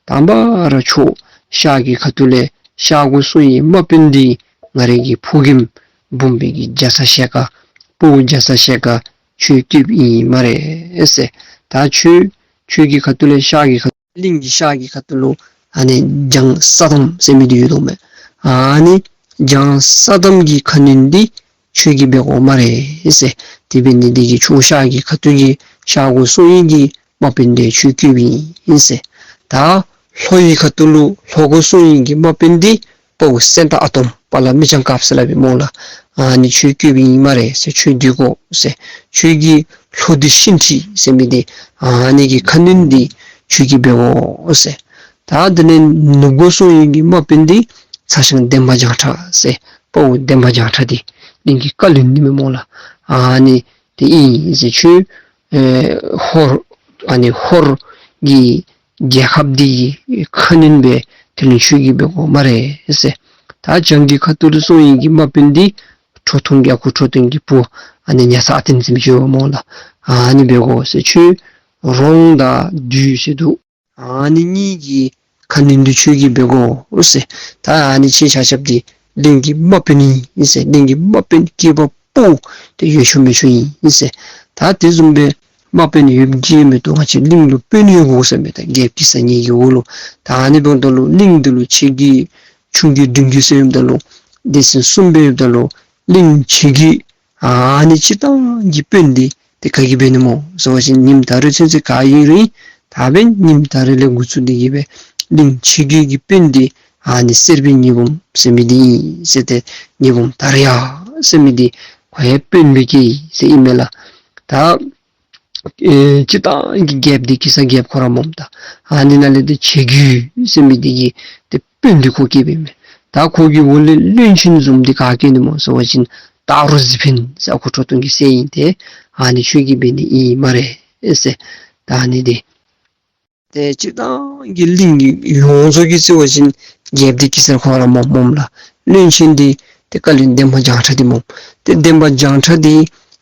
དང་པ་ར་ཕྱོགས་ཤར་གྱི་ཁ་ཐུག་ལས་ཤར་སྒོ་སྲུང་བའི་དམག་དཔོན་འདི་ང་རའི་གི་ཕོ་རྒནམ་འབུམ་པའི་གི་རྒྱ་ཚ་ཞལ་དཀར་དཔའ་བོ་རྒྱ་ཚ་ཞལ་དཀར་ཁྱོད་བསྐོསཔ་ཨིན་སྨ་རེ་ཟེར། ད་ཁྱོད་ཁྱོད་ཀྱི་ཁ་ཐུག་ལས་ཤར་གྱི་ཁ་གླིང་གི་ཤར་གྱི་ཁ་ཐུག་ལུ་ཨ་ནི་བྱང་ས་དམ་ཟེར་མི་འདི་ཡོད་དོ་མས། ཨ་ནི་བྱང་ས་དམ་གྱི་ཁ་གནོན་འདི་ཁྱོད་ཀྱིས་འབད་དགོ་སྨ་རེ་ཟེར། དེ་འབད་ནི་འདི་གིས་ཕྱོགས་ཤར་གྱི་ཁ་ཐུག་གི་ཤར་སྒོ་སྲུང་བའི་གི་དམག་དཔོན་འདི་ཁྱོད་བསྐོསཔ་ཨིན་ཟེར། ད་ལྷོ་ཡི་ཁ་ཐུག་ལུ་ལྷོ་སྒོ་སྲུང་བའི་གི་དམག་དཔོན་འདི་དཔའ་བོ་སེང་སྟག་ཨ་དོམ་དཔའ་ལ་མི་སྤྱང་དཀརཔོ་ཟེར་སླབ་ཨིན་སྨོ་ལགས། ཨ་ནི་ཁྱོད་བསྐོསཔ་ཨིན་སྨ་རེ་ཟེར། ཁྱོད་སྡོད་དགོ་ཟེར། ཁྱོད་ཀྱིས་ལྷོ་འདི་ཤིང་ཁྲི་ཟེར་མི་འདི་ཨ་ནི་གི་ཁ་གནོན་འདི་ཁྱོད་ཀྱིས་འབད་དགོ་ཟེར། ད་དེ་ལས་ནུབ་སྒོ་སྲུང་བའི་གི་དམག་དཔོན་འདི་ཚ་ཞང་འདན་མ་བྱང་ཁྲ་ཟེར། དཔའ་བོ་འདན་མ་བྱང་ཁྲ་འདི་གླིང་གི་བཀའ་བློན་འདི་མས་སྨོ་ལགས། ཨ་ནི་འདི་ཨིན་ཟེར། ཁྱོད་ཨེ་ཧོར་ཨ་ནི་ཧོར་གྱི་རྒྱལ་ཁབ་འདི་གི་ཁ་གནོན་འབད་དེ་ལས་ཁྱོད་ཀྱིས་འབད་དགོ་སྨ་རེ་ཟེར། ད་བྱང་གི་ཁ་ཐུག་ལུ་སྲུང་བའི་གི་དམག་དཔོན་འདི་ཁྲོ་ཐུང་གི་ཨ་ཁུ་ཁྲོ་ཐུང་གི་བུ་ཨ་ནི་ཉ་ཚ་ཨ་བརྟན་ཟེར་མི་ཅིག་ཡོད་སྨོ་ལགས། ཨ་ནི་འབད་དགོ་ཟེར། ཁྱོད་རོང་དང་བདུད་ཟེར་འདུག། ཨ་ནི་གཉིས་ཀྱི་ཁ་གནོན་འདི་ཁྱོད་ཀྱིས་འབད་དགོ་ཟེར། ད་ཨ་ནི་ཁྱེད་ཆ་ཁྱབ་འདི་གླིང་གི་དམག་དཔོན་ཨིན་ཟེར། གླིང་གི་དམག་དཔོན་སྐྱེས་པ་ཕོ་འདི་ཡོད་ཆོག་མེད་ཆོག་ཨིན་ཟེར། ད་དེ་བཟུམ་སྦེ་དམག་དཔོན་ཡོདཔ་གིས་མི་བཏུབ། ང་བཅས་གླིང་ལུ་དཔོན་ཡོད་དགོ་ཟེར་མས། ད་རྒྱལཔོ་གེ་སར་ངེ་གི་འོག་ལུ། ད་ཨ་ནི་འབདཝ་ད་ལུ་གླིང་འདི་ལུ་ཆེ་རྒྱུད་ཆུང་རྒྱུད་འབྲིང་རྒྱུད་ཟེར་འབདཝ་ད་ལུ་སྡེ་ཚན་གསུམ་སྦེ་ཡོདཔ་ད་ལུ་གླིང་ཆེ་རྒྱུད་ཨ་ནི་སྤྱིར་བཏང་གི་དཔོན་འདི་ཏེ་ག་གིས་འབད་ནི་སྨོ་ཟེར་བ་ཅིན་ཉིནམ་ད་རེས་ཚུན་ཚོད་ག་ཨིན་རུང་ད་འབདན་ཉིནམ་ད་རེས་ལས་འགོ་བཙུགས་ཏེ་གིས་སྦེ་གླིང་ཆེ་རྒྱུད་ཀྱི་དཔོན་འདི་ཨ་ནི་གསེར་པའི་ཉི་འབུམ་ཟེར་མི་འདི་ཨིན་ཟེར། ཏེ་ཉི་འབུམ་དར་ཡག་ཟེར་མི་འདི་ཁོ་ཡང་དཔོན་སྦེ་བསྐོས་ཡི་ཟེར་ཨིན་མས་ལགས། ད་ཨེ་སྤྱིར་བཏང་གི་རྒྱལཔོ་འདི་གེ་སར་རྒྱལཔོ་ཁོ་ར་སྨོ། ད་ཨ་ནི་ནང་ལས་ཏེ་ཆེ་རྒྱུད་ཟེར་མི་འདི་གི་ཏེ་དཔོན་འདི་ཁོ་བསྐོས་པས་མས། ད་ཁོ་གི་འོག་ལས་བློན་ཆེན་བཟུམ་འདི་ག་བསྐོས་ནི་སྨོ་ཟེར་བ་ཅིན་སྟག་རོང་གཟིག་འཕེན་ཟེར་ཨ་ཁུ་ཁྲོ་ཐུང་གི་སྲས་ཨིན། ཏེ་ཨ་ནི་ཁྱོད་ཀྱིས་འབད་ནི་ཨིན་སྨ་རེ་ཟེར། ད་ཨ་ནི་འདི་ཏེ་སྤྱིར་བཏང་གི་གླིང་གི་ཡོངས་རྫོགས་ཀྱི་བརྩི་བ་ཅིན་རྒྱལཔོ་འདི་གེ་སར་ཁོ་ར་སྨོ་སྨོ་ལགས། བློན་ཆེན་འདི་ཏེ་བཀའ་བློན་འདན་མ་བྱང་ཁྲ་འདི་སྨོ། ཏེ་འདན་མ་བྱང་ཁྲ་འདི་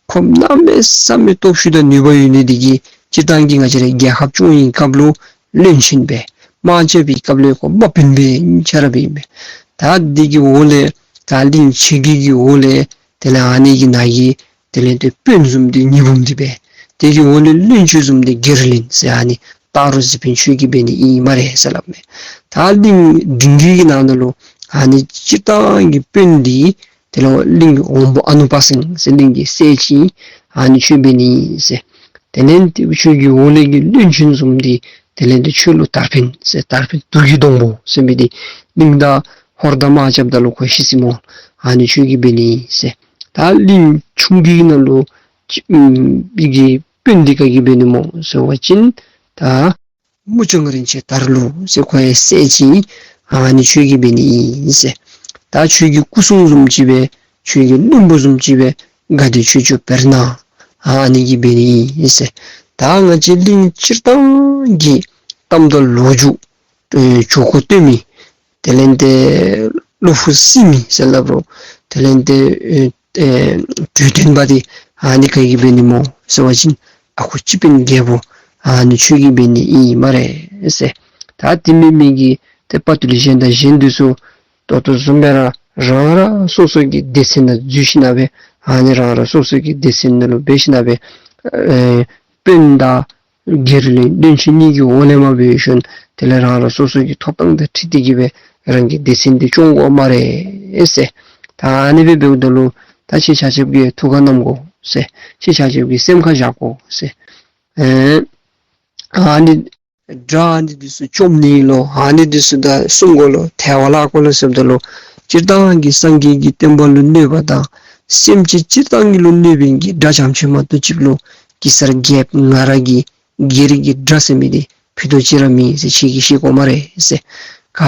ཁོ་གནམ་མེད་ས་མེད་སྟོབས་ཤུགས་དང་ནུས་པ་ཡོད་ནི་འདི་གིས་སྤྱིར་བཏང་གི་ང་བཅས་ར་རྒྱལ་ཁབ་སྐྱོང་བའི་སྐབས་ལུ་བློན་ཆེན་སྦེ་དམག་རྐྱབ་པའི་སྐབས་ལུ་ཁོ་དམག་དཔོན་སྦེ་ཁྱོད་ར་འབད་ཨིན་པས། ད་འདི་གི་འོག་ལས་ད་གླིང་ཆེ་རྒྱུད་ཀྱི་འོག་ལས་དེ་ལས་ཨ་ནི་གི་ནང་གི་དེ་ལས་ཏེ་དཔོན་བཟུམ་འདི་ཉི་འབུམ་འདི་སྦེ། དེ་གི་འོག་ལས་བློན་ཆེན་བཟུམ་འདི་སྒེར་གླིང་ཟེར་ཨ་ནི་སྟག་རོང་གཟིག་འཕེན་ཁྱོད་ཀྱིས་འབད་ནི་ཨིན་སྨ་རེ་ཟེར་སླབ་མས། ད་གླིང་འབྲིང་རྒྱུད་ཀྱི་ནང་ན་ལུ་ཨ་ནི་སྤྱིར་བཏང་གི་དཔོན་འདི་དེ་ལས་གླིང་གི་འོམ་བུ་ཨ་ནུ་པ་སེང་ཟེར་གླིང་གི་སྲས་ཅིག་ཨིན། ཨ་ནི་ཁྱོད་འབད་ནི་ཨིན་ཟེར། དེ་ལས་ཏེ་ཁྱོད་ཀྱི་འོག་ལས་ཀྱི་བློན་ཆེན་བཟུམ་འདི་དེ་ལས་ཏེ་ཁྱོད་ལུ་དར་འཕེན་ཟེར་དར་འཕེན་དུག་གི་སྡོང་པོ་ཟེར་མི་འདི་གླིང་དང་ཧོར་དང་དམག་རྐྱབ་ད་ལུ་ཁོ་ཤི་སོ་སྨོ། ཨ་ནི་ཁྱོད་ཀྱིས་འབད་ནི་ཨིན་ཟེར། ད་གླིང་ཆུང་རྒྱུད་ནང་ལུ་ཅིག་ཨམ་གི་དཔོན་འདི་ག་གིས་འབད་ནི་སྨོ་ཟེར་བ་ཅིན་ད་མུ་ལྕང་རིན་ཆེན་དར་ལུ་ཟེར་ཁོ་ཡང་སྲས་ཅིག་ཨིན། ཨ་ནི་ཁྱོད་ཀྱིས་འབད་ནི་ཨིན་ཟེར། ད་ཁྱོད་ཀྱི་སྐུ་སྲུང་བཟུམ་ཅིག་སྦེ་ཁྱོད་ཀྱི་བློན་པོ་བཟུམ་ཅིག་སྦེ་དགའ་བདེ་ཆོས་སྐྱོང་བེར་ནག་ཨ་ནི་གིས་འབད་ནི་ཨིན་ཟེར། ད་ང་བཅས་གླིང་སྤྱིར་བཏང་གི་གཏམ་དང་ལོ་རྒྱུས་ཨེ་ཇུས་འགོ་སྟོན་མི་དེ་ལས་ཏེ་བློ་ཕུགས་སྲིད་མི་ཟེར་སླབ་རུང་དེ་ལས་ཏེ་ཨེ་ཨེ་གྲོས་སྟོན་པ་འདི་ཨ་ནི་ག་གིས་འབད་ནི་སྨོ་ཟེར་བ་ཅིན་ཨ་ཁུ་སྤྱི་དཔོན་རྒྱལ་པོ་ཨ་ནི་ཁྱོད་ཀྱིས་འབད་ནི་ཨིན་སྨ་རེ་ཟེར། ད་དེ་མེན་མི་གི་ཏེ་དཔའ་བརྟུལ་གཞན་དང་གཞན་འདི་ཚུ་ད་ལྟོ་བཟུམ་སྦེ་ར་རང་རང་སོ་སོ་གི་སྡེ་ཚན་ནང་འཛུལ་ཞིན་ན་སྦེ་ཨ་ནི་རང་རང་སོ་སོ་གི་སྡེ་ཚན་ནང་ལུ་འབད་ཞིན་ན་སྦེ་ཨེ་དཔོན་དང་སྒེར་གླིང་བློན་ཆེན་གཉིས་ཀྱི་འོག་ལས་མར་འབད་ཞིན་དེ་ལས་རང་རང་སོ་སོ་གི་ཐོབ་ཐང་དང་འཁྲིལ་ཏེ་གིས་སྦེ་རང་གི་སྡེ་ཚན་འདི་སྐྱོང་དགོ་སྨ་རེ་ཟེར། ད་ཨ་ནི་སྦེ་འབདཝ་ད་ལུ་ད་ཁྱེད་ཆ་ཁྱབ་ཀྱིས་ཐུགས་ཁར་བསྣམ་དགོ་ཟེར། ཁྱེད་ཆ་ཁྱབ་ཀྱིས་སེམས་ཁར་བཞག་དགོ་ཟེར། ཨེ་ཨ་ནི་དགྲ་ཨ་ནི་འདི་ཚུ་བཅོམ་ནི་ལོ་ཨ་ནི་འདི་ཚུ་དང་སྲུང་དགོ་ལོ་ཐལ་བར་བརླག་དགོ་ལོ་ཟེརཝ་ད་ལུ་ སྤྱིར་བཏང་གི་སངས་རྒྱས་ཀྱི་བསྟན་པ་ལུ་གནོད་པ་དང་སེམས་ཅན་སྤྱིར་བཏང་གི་ལུ་གནོད་པའི་གི་དགྲ་བྱམས་ཆེན་མ་གཏོགས་ཅིག་ལུ་གེ་སར་རྒྱལཔོ་ང་ར་གི་སྒེར་གྱི་དགྲ་ཟེར་མི་འདི་ཕུད་རྡོག་ཅིག་ར་མེད་ཟེར། ཁྱེད་ཀྱིས་ཤེས་དགོ་སྨ་རེ་ཟེར། ག་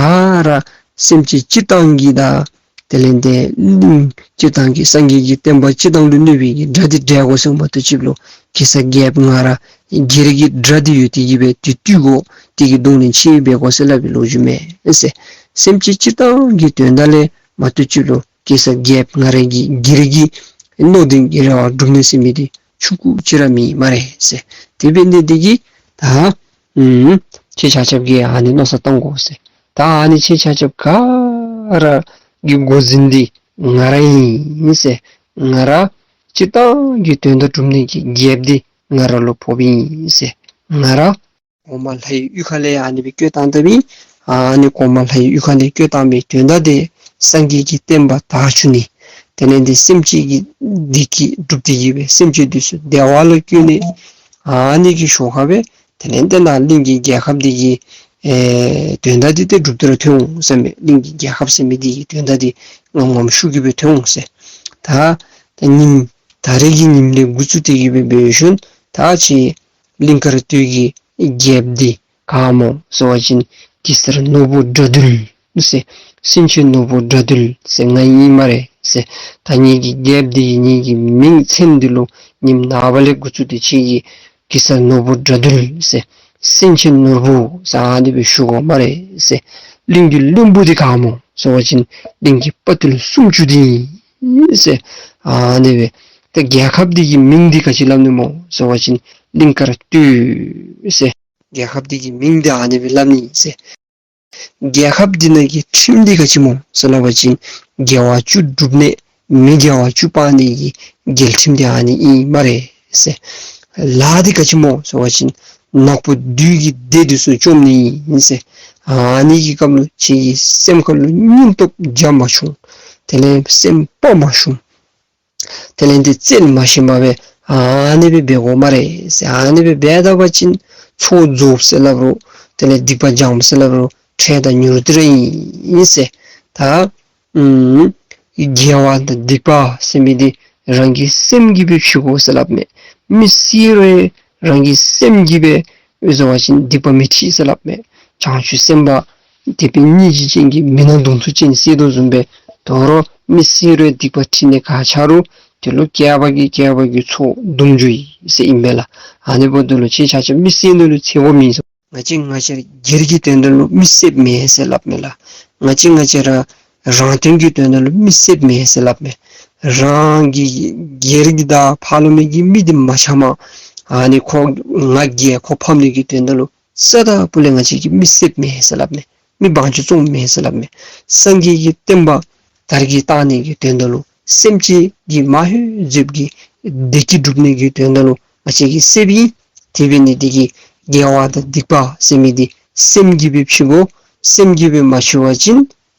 ར་སེམས་ཅན་སྤྱིར་བཏང་གི་དང་དེ་ལས་ཏེ་གླིང་སྤྱིར་བཏང་གི་སངས་རྒྱས་ཀྱི་བསྟན་པ་སྤྱིར་བཏང་ལུ་གནོད་པའི་གི་དགྲ་འདི་བསྒྲལ་དགོ་ཟེར་མ་གཏོགས་ཅིག་ལུ་གེ་སར་རྒྱལཔོ་ང་ར་སྒེར་གྱི་དགྲ་འདི་ཡོད་དེ་གིས་སྦེ་དེ་བཏུལ་དགོ་དེ་གི་གདོང་ལེན་ཅིག་འབད་དགོ་ཟེར་སླབ་པའི་ལོ་རྒྱུས་མེན་ཟེར། སེམས་ཅན་སྤྱིར་བཏང་གི་དོན་དག་ལས་མ་གཏོགས་ཅིག་ལུ་གེ་སར་རྒྱལཔོ་ང་ར་གི་སྒེར་གྱི་མནོ་དོན་གྱི་རེ་བ་སྒྲུབ་ནི་ཟེར་མི་འདི་ཆུང་ཀུ་ཅིག་ར་མེད་སྨ་རེ་ཟེར། དེ་འབད་ནི་འདི་གིས་ད་ཨུམ་ཁྱེད་ཆ་ཁྱབ་ཀྱིས་ཨ་ནི་མནོ་བསམ་བཏང་དགོ་ཟེར། ད་ཨ་ནི་ཁྱེད་ཆ་ཁྱབ་ག་ར་གི་འགོ་འཛིན་འདི་ང་ར་ཨིན་ཟེར། ང་ར་སྤྱིར་བཏང་གི་དོན་དག་སྒྲུབ་ནི་གི་རྒྱལཔོ་འདི་ང་ར་ལུ་ཕོགཔ་ཨིན་ཟེར། ང་ར་གོང་མ་ལྷའི་གཡུས་ཁ་ལས་ཨ་ནི་སྦེ་བསྐོས་བཏང་ད་མི་ཨ་ནི་གོང་མ་ལྷའི་གཡུས་ཁ་ལས་བསྐོས་བཏང་མི་དོན་དག་འདི་སངས་རྒྱས་ཀྱི་བསྟན་པ་དར་བཅུག་ནི། དེ་ལས་ཏེ་སེམས་ཅན་གྱི་བདེ་སྐྱིད་སྒྲུབ་སྟེ་གིས་སྦེ་སེམས་ཅན་འདི་ཚུ་བདེ་བ་ལུ་བཀོད་ནི། ཨ་ནི་གི་ཞོར་ཁར་སྦེ་དེ་ལས་ཏེ་ནཱ་གླིང་གི་རྒྱལ་ཁབ་འདི་གི་ཨེ་དོན་དག་འདི་ཏེ་སྒྲུབ་སྟེ་ར་ཐོན་འོང་ཟེར་མས། གླིང་གི་རྒྱལ་ཁབ་ཟེར་མི་འདི་གི་དོན་དག་འདི་ངམ་ངམ་ཤུགས་ཀྱིས་སྦེ་ཐོན་འོང་ཟེར། ད་ད་ཉིནམ་ད་རེས་ཀྱི་ཉིནམ་ལས་འགོ་བཙུགས་ཏེ་གིས་སྦེ་འབད་ཞིནམ་ད་ཁྱེད་གླིང་དཀར་སྟོད་ཀྱི་རྒྱལཔོ་འདི་ག་སྨོ་ཟེར་བ་ཅིན་གེ་སར་ནོར་བུ་དགྲ་འདུལ་ཟེར། སེང་ཆེན་ནོར་བུ་དགྲ་འདུལ་ཟེར་ང་ཨིན་སྨ་རེ་ཟེར། ད་ངེ་གི་རྒྱལཔོ་འདི་གི་ངེ་གི་མིང་མཚན་འདི་ལུ་ཉིནམ་ནངས་པ་ལས་འགོ་བཙུགས་ཏེ་ཁྱེད་ཀྱིས་གེ་སར་ནོར་བུ་དགྲ་འདུལ་ཟེར། སེང་ཆེན་ནོར་བུ་ཟེར་ཨ་ནི་སྦེ་ཞུ་དགོ་སྨ་རེ་ཟེར། གླིང་གི་བློན་པོ་འདི་ག་སྨོ་ཟེར་བ་ཅིན་གླིང་གི་དཔའ་བརྟུལ་སུམ་ཅུ་འདི་ཨིན་ཟེར། ཨ་ནི་སྦེ་ཏེ་རྒྱལ་ཁབ་འདི་གི་མིང་འདི་ག་ཅི་སླབ་ནི་སྨོ་ཟེར་བ་ཅིན་གླིང་དཀར་སྟོད་ཟེར། རྒྱལ་ཁབ་འདི་གི་མིང་འདི་ཨ་ནི་སྦེ་སླབ་ནི་ཟེར། རྒྱལ་ཁབ་འདི་ནང་གི་ཁྲིམས་འདི་ག་ཅི་སྨོ་ཟེར་སླབ་པ་ཅིན་དགེ་བ་བཅུ་སྒྲུབ་ནི་མི་དགེ་བ་བཅུ་སྤང་ནི་གི་རྒྱལ་ཁྲིམས་འདི་ཨ་ནི་ཨིན་སྨ་རེ་ཟེར། ལཱ་འདི་ག་ཅི་སྨོ་ཟེར་བ་ཅིན་ནག་པོ་བདུད་ཀྱི་སྡེ་འདི་ཚུ་བཅོམ་ནི་ཨིན་ཟེར། ཨ་ནི་གི་སྐབས་ལུ་ཁྱེད་ཀྱི་སེམས་ཁ་ལུ་སྙིང་སྟོབས་རྒྱ་མ་ཆུང་། དེ་ལས་སེམས་དཔའ་མ་ཆུང་། དེ་ལས་འདི་རྩལ་མ་ཤེས་པར་སྦེ་ཨ་ནི་སྦེ་འབད་དགོ་སྨ་རེ་ཟེར། ཨ་ནི་སྦེ་འབད་ད་པ་ཅིན་ཚོགས་རྫོགས་ཟེར་སླབ་རུང་དེ་ལས་སྡིག་པ་སྦྱངམ་ཟེར་སླབ་རུང་འཕྲལ་དང་མྱུར་དེ་ར་ཨིན་ཟེར། ད་ཨུམ་དགེ་བ་དང་སྡིག་པ་ཟེར་མི་འདི་རང་གི་སེམས་ཀྱིས་སྦེ་ཕྱེ་དགོ་ཟེར་སླབ་མས། མི་སེར་རང་གི་སེམས་ཀྱིས་སྦེ་འོ་ཟེར་བ་ཅིན་སྡིག་པ་མི་འཁྲི་ཟེར་སླབ་མས། བྱང་ཆུབ་སེམས་དཔའ་དད་པའི་སྙིང་རྗེ་ཅན་གྱི་མི་སྣང་གདོང་ཚུགས་ཅན་བསད་དོ་བཟུམ་སྦེ་དོ་རུང་མི་སེར་ར་སྡིག་པ་འཁྲི་ནི་ག་ཆགས་རུང་དེ་ལུ་བསྐལ་པ་གི་བསྐལ་པ་གི་ཚོགས་སྡོམ་འགྱོཝ་ཨིན་ཟེར་ཨིན་པས་ལགས། ཨ་ནི་འབདཝ་ད་ལུ་ཁྱེད་ཆ་ཁྱབ་མི་སེར་ནང་ལུ་འཚེར་དགོཔ་མེད་ཟེར། ང་བཅས་ང་བཅས་ར་སྒེར་གྱི་དོན་དག་ལུ་མི་བསདཔ་མེན་ཟེར་སླབ་མས་ལགས། ང་བཅས་ང་བཅས་ར་རང་དོན་གྱི་དོན་དག་ལུ་མི་བསདཔ་མེན་ཟེར་སླབ་མས། རང་གི་སྒེར་གྱི་དང་ཕ་ལུ་མི་གི་མི་འདི་མ་ཆགས་མ། ཨ་ནི་ཁོ་ང་རྒྱལ་ཁོ་ཕམ་ནི་གི་དོན་དག་ལུ་ས་དང་ཕུ་ལས་ང་བཅས་ཀྱིས་མི་བསདཔ་མེན་ཟེར་སླབ་མས། མི་བང་ཅུང་བཙོངམ་མེན་ཟེར་སླབ་མས། སངས་རྒྱས་ཀྱི་བསྟན་པ་དར་རྒྱས་བཏང་ནི་གི་དོན་དག་ལུ་སེམས་ཅན་གྱི་མ་ཧེ་ཟེར་བའི་གི་བདེ་སྐྱིད་སྒྲུབ་ནི་གི་དོན་དག་ལུ་ང་བཅས་ཀྱིས་བསདཔ་ཨིན། དེ་འབད་ནི་འདི་གིས་དགེ་བ་དང་སྡིག་པ་ཟེར་མི་འདི་སེམས་ཀྱིས་སྦེ་ཕྱེ་དགོ། སེམས་ཀྱིས་སྦེ་མ་ཕྱེ་བ་ཅིན་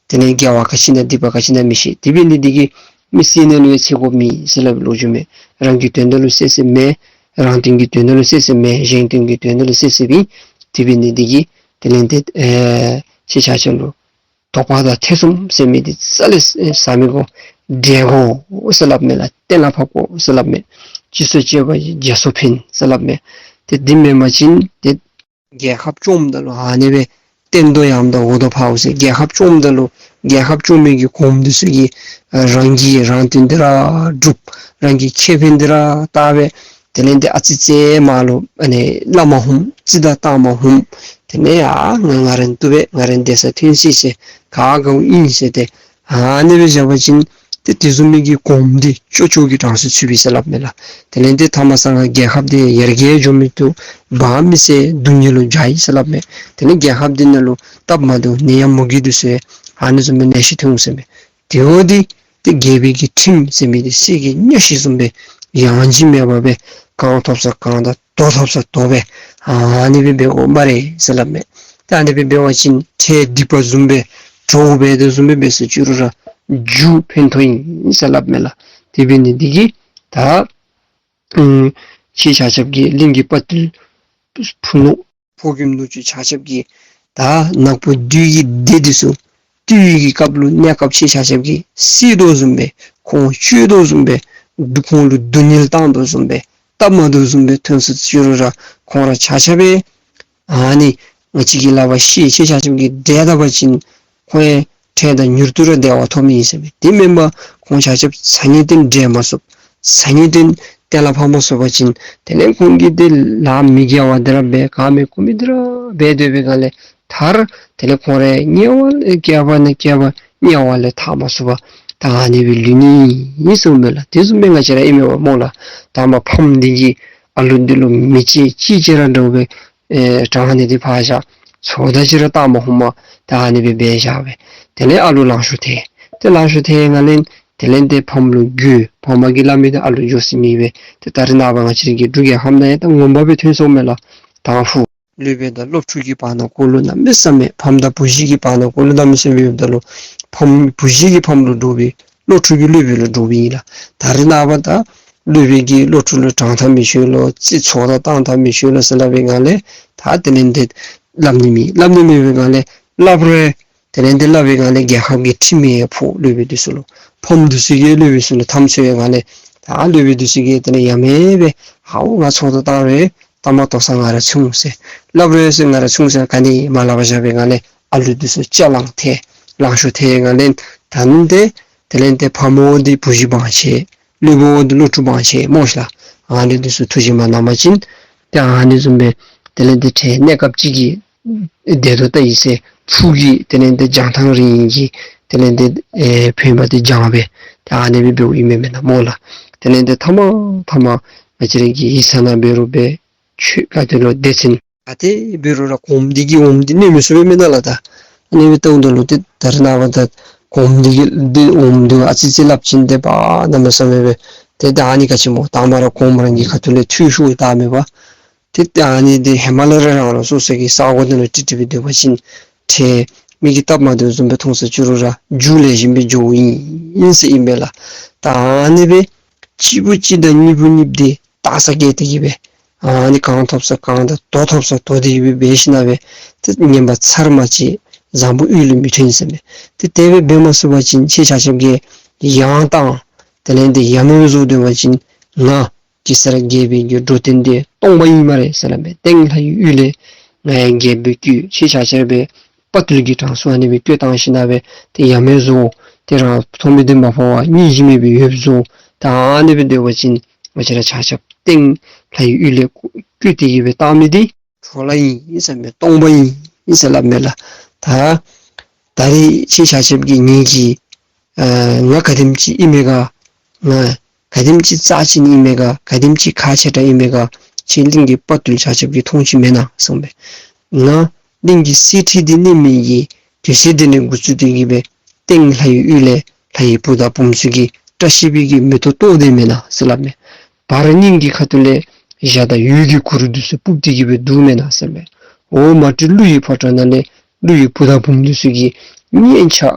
དེ་ལས་དགེ་བ་ག་ཅི་ན་སྡིག་པ་ག་ཅི་ན་མི་ཤེས། དེ་འབད་ནི་འདི་གིས་མི་སེར་ནང་ལུ་འཚེར་དགོཔ་མེད་ཟེར་སླབ་པའི་ལོ་རྒྱུས་མས། རང་གི་དོན་དག་ལུ་བསད་བསདཔ་མེན། རང་དོན་གྱི་དོན་དག་ལུ་བསད་བསདཔ་མེན། གཞན་དོན་གྱི་དོན་དག་ལུ་བསད་བསདཔ་ཨིན། དེ་འབད་ནི་འདི་གིས་དེ་ལས་ཏེ་ཨེ་ཁྱེད་ཆ་ཁྱབ་ལུ་དོགས་པ་དང་ཐེ་ཚོམ་ཟེར་མི་འདི་རྩ་ལས་ཟ་མི་དགོ། བསྒྲལ་དགོ་ཟེར་སླབ་མས་ལགས། གཏན་ལ་ཕབ་དགོ་ཟེར་སླབ་མས། སྤྱི་སོ་བཅོས་པ་ཡིས་རྒྱ་སོ་འཕེན་ཟེར་སླབ་མས། ཏེ་འདི་མེན་པ་ཅིན་ཏེ་རྒྱལ་ཁབ་བཅོམ་ད་ལུ་ཨ་ནི་སྦེ་སྟོན་དོ་ཡང་ད་འོ་དོ་ཕརཝ་ཟེར། རྒྱལ་ཁབ་བཅོམ་ད་ལུ་རྒྱལ་ཁབ་བཅོམ་མི་གི་གོངམ་འདི་ཚུ་གིས་རང་གིས་རང་དོན་འདི་ར་སྒྲུབ། རང་གི་ཁེ་ཕན་འདི་ར་བལྟ་སྦེ་དེ་ལས་ཏེ་ཨ་ཙི་ཙི་མ་ལུ་ཨ་ནི་བླ་མ་ཧུམ་ཙི་ད་ལྟ་མ་ཧུམ། དེ་ལས་ཨ་ང་ང་ར་བཏུབ་པས། ང་ར་བདེ་ས་ཐོན་སི་ཟེར། ག་གའུ་ཨིན་ཟེར་ཏེ་ཨ་ནི་སྦེ་བཞག་པ་ཅིན་ཏེ་དེ་བཟུམ་མའི་གི་གོངམ་འདི་ཅོག་ཅོག་གི་གྲངས་སུ་ཚུད་པས་ཟེར་སླབ་མས་ལགས། དེ་ལས་ཏེ་ཐ་མ་སང་རྒྱལ་ཁབ་འདི་ཡར་རྒྱས་འགྱོ་མི་བཏུབ། འབངས་མི་སེར་སྡུག་བསྔལ་ལུ་འགྱོཝ་ཨིན་ཟེར་སླབ་མས། དེ་ལས་རྒྱལ་ཁབ་འདི་ནང་ལུ་སྟབས་མ་བདེཝ་ནད་ཡམས་མུ་གེ་འདི་ཚུ་ཨ་ནི་བཟུམ་མའི་ནད་གཞི་ཐོན་འོང་ཟེར་མས། དེ་འོ་འདི་ཏེ་རྒྱལ་པོའི་གི་ཁྲིམས་ཟེར་མི་འདི་གསེར་གྱི་གཉའ་ཤིང་བཟུམ་སྦེ་ཡང་ལྗིད་མེད་པར་སྦེ་གང་ཐོབ་ས་གང་དང་དོ་ཐོབ་ས་དོ་སྦེ་ཨ་ནི་སྦེ་འབད་དགོ་སྨ་རེ་ཟེར་སླབ་མས། ད་ཨ་ནི་སྦེ་འབད་བ་ཅིན་ཁྲལ་སྡིག་པ་བཟུམ་སྦེ་གྲོགས་འབད་དོ་བཟུམ་སྦེ་འབད་ས་ཅི་རུང་ར་རྒྱུ་ཕན་ཐོགས་ཨིན་ཟེར་སླབ་མས་ལགས། དེ་འབད་ནི་འདི་གིས་ད་ཨུམ་ཁྱེད་ཆ་ཁྱབ་ཀྱིས་གླིང་གི་དཔའ་བརྟུལ་ཕུ་ནུ་ཕོ་རྒནམ་ནུ་གཅུང་ཆ་ཁྱབ་ཀྱིས་ད་ནག་པོ་བདུད་ཀྱི་སྡེ་འདི་ཚུ་ དུས་ཀྱི་སྐབས་ལུ་གནས་སྐབས་ཁྱེད་ཆ་ཁྱབ་ཀྱིས་བསད་དོ་བཟུམ་སྦེ་ཁོང་བཅད་དོ་བཟུམ་སྦེ་སྡུག་ཁོང་ལུ་སྡུག་བསྔལ་བཏང་དོ་བཟུམ་སྦེ་སྟབས་མ་བདེཝ་བཟུམ་སྦེ་ཐོན་སོ་ཅི་རུང་ར་ཁོང་ར་ཆ་ཁྱབ་སྦེ་ཨ་ནི་ང་བཅས་ཀྱི་ལག་པར་ཤི་ཁྱེད་ཆ་ཁྱབ་ཀྱིས་བསྒྲལ་ད་པ་ཅིན་ཁོང་ཡང་འཕྲལ་དང་མྱུར་དུ་ར་བདེ་བ་ཐོབ་ནི་ཨིན་ཟེར་མས། དེ་མེན་པར་ཁོང་ཆ་ཁྱབ་ཚ་ནི་དེ་བསྒྲལ་མ་ཚུགས། ཚ་ནི་དེ་གཏན་ལ་ཕབ་མ་ཚུགས་པ་ཅིན་དེ་ལས་ཁོང་གིས་དེ་ལཱ་མི་དགེ་བ་དེ་ར་འབད་ག་མེད་གུ་མེད་དེ་ར་འབད་སྡོད་པའི་སྒང་ལས་མཐར་དེ་ལས་ཁོང་ར་དམྱལ་བ་ལས་བསྐལ་པ་ནས་བསྐལ་པ་དམྱལ་བ་ལས་ཐར་མ་ཚུགས་པར་ད་ཨ་ནི་སྦེ་ལུས་ནི་ཨིན་ཟེར་མས་ལགས། དེ་བཟུམ་སྦེ་ང་བཅས་ར་ཨིན་མས་པ་སྨོ་ལགས། ད་མ་ཕམ་འདི་གིས་ཨ་ལུ་འདི་ལུ་མི་ཅིག་ཅིག་ཅིག་ར་འདྲཝ་སྦེ་ཨེ་དྲང་ནི་འདི་ཕར་བཞག། ཚོགས་བདག་ཅིག་ར་བཏང་མ་ཧུམ་མ་ད་ཨ་ནི་སྦེ་འབད་བཞག་སྦེ། དེ་ལས་ཨ་ལུ་ལང་ཤོར་ཐལ། ཏེ་ལང་ཤོར་ཐལ་ནི་ལས་དེ་ལས་ཏེ་ཕམ་ལུ་རྒོལ། ཕམ་གིས་སླབ་མི་འདི་ཨ་ལུ་འགྱོ་ས་མེད་པས། ཏེ་ད་རེས་ནངས་པ་ང་བཅས་ར་གི་འབྲུག་རྒྱལ་ཁབ་ནང་ཡང་ད་ངོ་མ་སྦེ་ཐོན་སོང་མས་ལགས། དང་ཕུ་སློབ་དཔོན་དང་སློབ་ཕྲུག་གི་བར་ན་ཀོ་ལུ་གནམ་མེད་ས་མེད་ཕམ་དང་བུ་གཞི་གི་བར་ན་ཀོ་ལུ་གནམ་མེད་ས་མེད་ཡོདཔ་ད་ལུ་ཕམ་བུ་གཞི་གིས་ཕམ་ལུ་འདྲོག་པས། སློབ་ཕྲུག་གིས་སློབ་དཔོན་ལུ་འདྲོག་པས་ཨིན་ལགས། ད་རེས་ནངས་པ་ད་སློབ་དཔོན་གྱིས་སློབ་ཕྲུག་ལུ་དྲང་ཐག་མི་ཆོད་ལོ་ཅིག་ཚོགས་བདག་བཏང་ཐག་མི་ཆོད་ལོ་ཟེར་སླབ་པའི་སྒང་ལས་ད་དེ་ལས་ཏེ་སླབ་ནི་མེད། སླབ་ནི་མེད་པའི་སྒང་ལས་སླབ་རུང་དེ་ལས་ཏེ་སླབ་པའི་སྒང་ལས་རྒྱལ་ཁབ་ཀྱི་ཁྲིམས་ཡང་ཕོག། སློབ་དཔོན་འདི་ཚུ་ལུ་ཕམ་འདི་ཚུ་གིས་སློབ་དཔོན་ཚུ་ལུ་འཐམ་ཚུགས་པའི་སྒང་ལས་ད་སློབ་དཔོན་འདི་ཚུ་གིས་དེ་ལས་ཡ་མེད་སྦེ་ཧའོ་ང་ཚོགས་བདག་བཏང་རུང་ལྟ་མ་དོ་ས་ང་ར་ཆུང་ཟེར། སླབ་རུང་ཟེར་ང་ར་ཆུང་ཟེར་ག་ནི་མ་སླབ་པར་བཞག་པའི་སྒང་ལས་ཨ་ལུ་འདི་ཚུ་ཅ་ལང་ཐལ། ལང་ཤོར་ཐལ་སྒང་ལས་ད་ནི་ཏེ་དེ་ལས་ཏེ་ཕམ་འདི་བུ་གཞི་བང་ཆེ། སློབ་དཔོན་འདི་སློབ་ཕྲུག་བང་ཆེ་སྨོ་ཤ་ལགས། ཨ་ནི་འདི་ཚུ་ཐུགས་བཞེས་མ་གནང་པ་ཅིན་ཏེ་ཨ་ནི་བཟུམ་སྦེ་དེ་ལས་ཏེ་འཕྲལ་གནས་སྐབས་ཅིག་གི་བདེ་ཏོག་ཏ་ཡི་ཟེར་ཕུགས་ཀྱི་དེ་ལས་ཏེ་བྱང་ཐང་རིང་གི་དེ་ལས་ཏེ་ཨེ་བོད་པ་དེ་བྱང་སྦེ་ཏེ་ཨ་ནི་སྦེ་འབདཝ་ཨིན་མས་མེན་ན་སྨོ་ལགས། དེ་ལས་ཏེ་མཐའ་མ་མཐའ་མ་ང་བཅས་ར་གི་ཡིག་ཚང་ནང་འབད་རུང་སྦེ་ཆོས་ག་ཏེ་ལུ་སྡེ་ཚན་ག་ཏེ་འབད་རུང་ར་གོངམ་འདི་གིས་འོགམ་འདི་གནོད་མི་ཚུགས་པས་མེན་ན་ལགས། ད་ཨ་ནི་སྦེ་བལྟཝ་ད་ལུ་ཏེ་ད་རེས་ནངས་པ་ད་གོངམ་འདི་གིས་འདི་འོགམ་འདི་ཨ་ཙི་ཙི་སླབ་ཅིན་ཏེ་པ་གནམ་མེད་ས་མེད་སྦེ་ཏེ་ད་ཨ་ནི་ག་ཅི་སྨོ་དང་པ་ར་གོངམ་རང་གི་ཁ་ཐུག་ལས་འཐུས་ཤོར་ད་མེད་པ། ཏེ་ད་ཨ་ནི་འདི་ཧེ་མ་ལས་ར་རང་རང་སོ་སོ་གི་ས་གོ་འདི་ནང་ཀྲིག་ཀྲི་སྦེ་སྡོད་པ་ཅིན་འཕྲལ་མི་གིས་སྟབས་མ་བདེཝ་བཟུམ་སྦེ་མཐོང་ས་ཅི་རུང་ར་རྒྱུགས་ལེགས་ཤོམ་སྦེ་འགྱོཝ་ཨིན་ཟེར་ཨིན་པས་ལགས། ད་ཨ་ནི་སྦེ་གཅིག་པུ་གཅིག་དང་གཉིས་པུ་གཉིས་པོ་འདི་ལྟ་ས་གེ་ཏེ་གི་སྦེ་ཨ་ནི་གང་ཐོབ་ས་གང་དང་དོ་ཐོབ་ས་དོ་སྟེ་གི་སྦེ་འབད་ཞིན་ན་སྦེ་ཏེ་ངན་པ་ཚར་མ་ཅིག་བཟང་པོ་ཡུལ་ལུ་མི་ཐོན་ཟེར་མས། ཏེ་དེ་སྦེ་འབད་མ་ཚུགས་པ་ཅིན་ཁྱེད་ཆ་ཁྱབ་ཀྱིས་ཡང་དང་དེ་ལས་ཏེ་ཡ་མེད་བཟོ་སྡོད་པ་ཅིན་ང་གེ་སར་རྒྱལ་པོའི་གི་འགྲོ་དོན་འདི་སྟོང་པ་ཨིན་སྨ་རེ་ཟེར་སླབ་མས། སྟེང་ལྷ་ཡི་ཡུལ་ལས་ང་ཡང་རྒྱལ་པོ་བསྐོས། ཁྱེད་ཆ་ཁྱབ་སྦེ་དཔའ་བརྟུལ་གྱི་གྲངས་སུ་ཨ་ནི་སྦེ་བསྐོས་བཏང་ཞིན་ན་སྦེ་ཏེ་ཡ་མེད་བཟོ། ཏེ་རང་མཐོང་མི་འདི་མ་ཕོག་པར་སྙིང་རྗེ་མེད་པའི་ཡོདཔ་བཟོ། ད་ཨ་ནི་སྦེ་སྡོད་པ་ཅིན་ང་བཅས་ར་ཆ་ཁྱབ་སྟེང་ལྷ་ཡི་ཡུལ་ལས་བསྐོས་ཏེ་གི་སྦེ་བཏང་མི་འདི་འཕྲོ་བརླག་ཨིན་ཟེར་མས། སྟོང་པ་ཨིན་ཟེར་སླབ་མས་ལགས། ད་ད་རེས་ཁྱེད་ཆ་ཁྱབ་ཀྱིས་ངེ་གི་ཨ་ང་ག་དེམ་ཅིག་ཨིན་མས་ག། ང་ག་དེམ་ཅིག་རྩ་ཆེན་ཨིན་མས་ག། ག་དེམ་ཅིག་ཁག་ཆེ་དྲགས་ཨིན་མས་ག། ཁྱེད་གླིང་གི་དཔའ་བརྟུལ་ཆ་ཁྱབ་ཀྱིས་མཐོང་ཅི་མེན་ན་གསུངས་པས། ང་གླིང་གི་གསེར་ཁྲི་འདི་གནས་མི་གི་དུས་ཚོད་འདི་ནས་འགོ་བཙུགས་ཏེ་གི་སྦེ་སྟེང་ལྷ་ཡི་ཡུལ་ལས་ལྷ་ཡི་བུ་དང་བུམོ་ཚུ་གིས་བཀྲ་ཤིས་པའི་གི་མེ་ཏོག་གཏོར་དེས་མེན་ན་ཟེར་སླབ་མས། བར་སྙིང་གི་ཁ་ཐུག་ལས་འཇའ་དང་འོད་ཀྱི་གུར་འདི་ཚུ་སྤུབས་ཏེ་གི་སྦེ་འདུག་མེན་ན་ཟེར་མས། འོ་མ་ཏྲི་ཀླུ་ཡི་ཕོ་བྲང་ནང་ལས་ཀླུ་ཡི་བུ་དང་བུམོ་འདི་ཚུ་གིས་སྙན་ཆ་ཨ་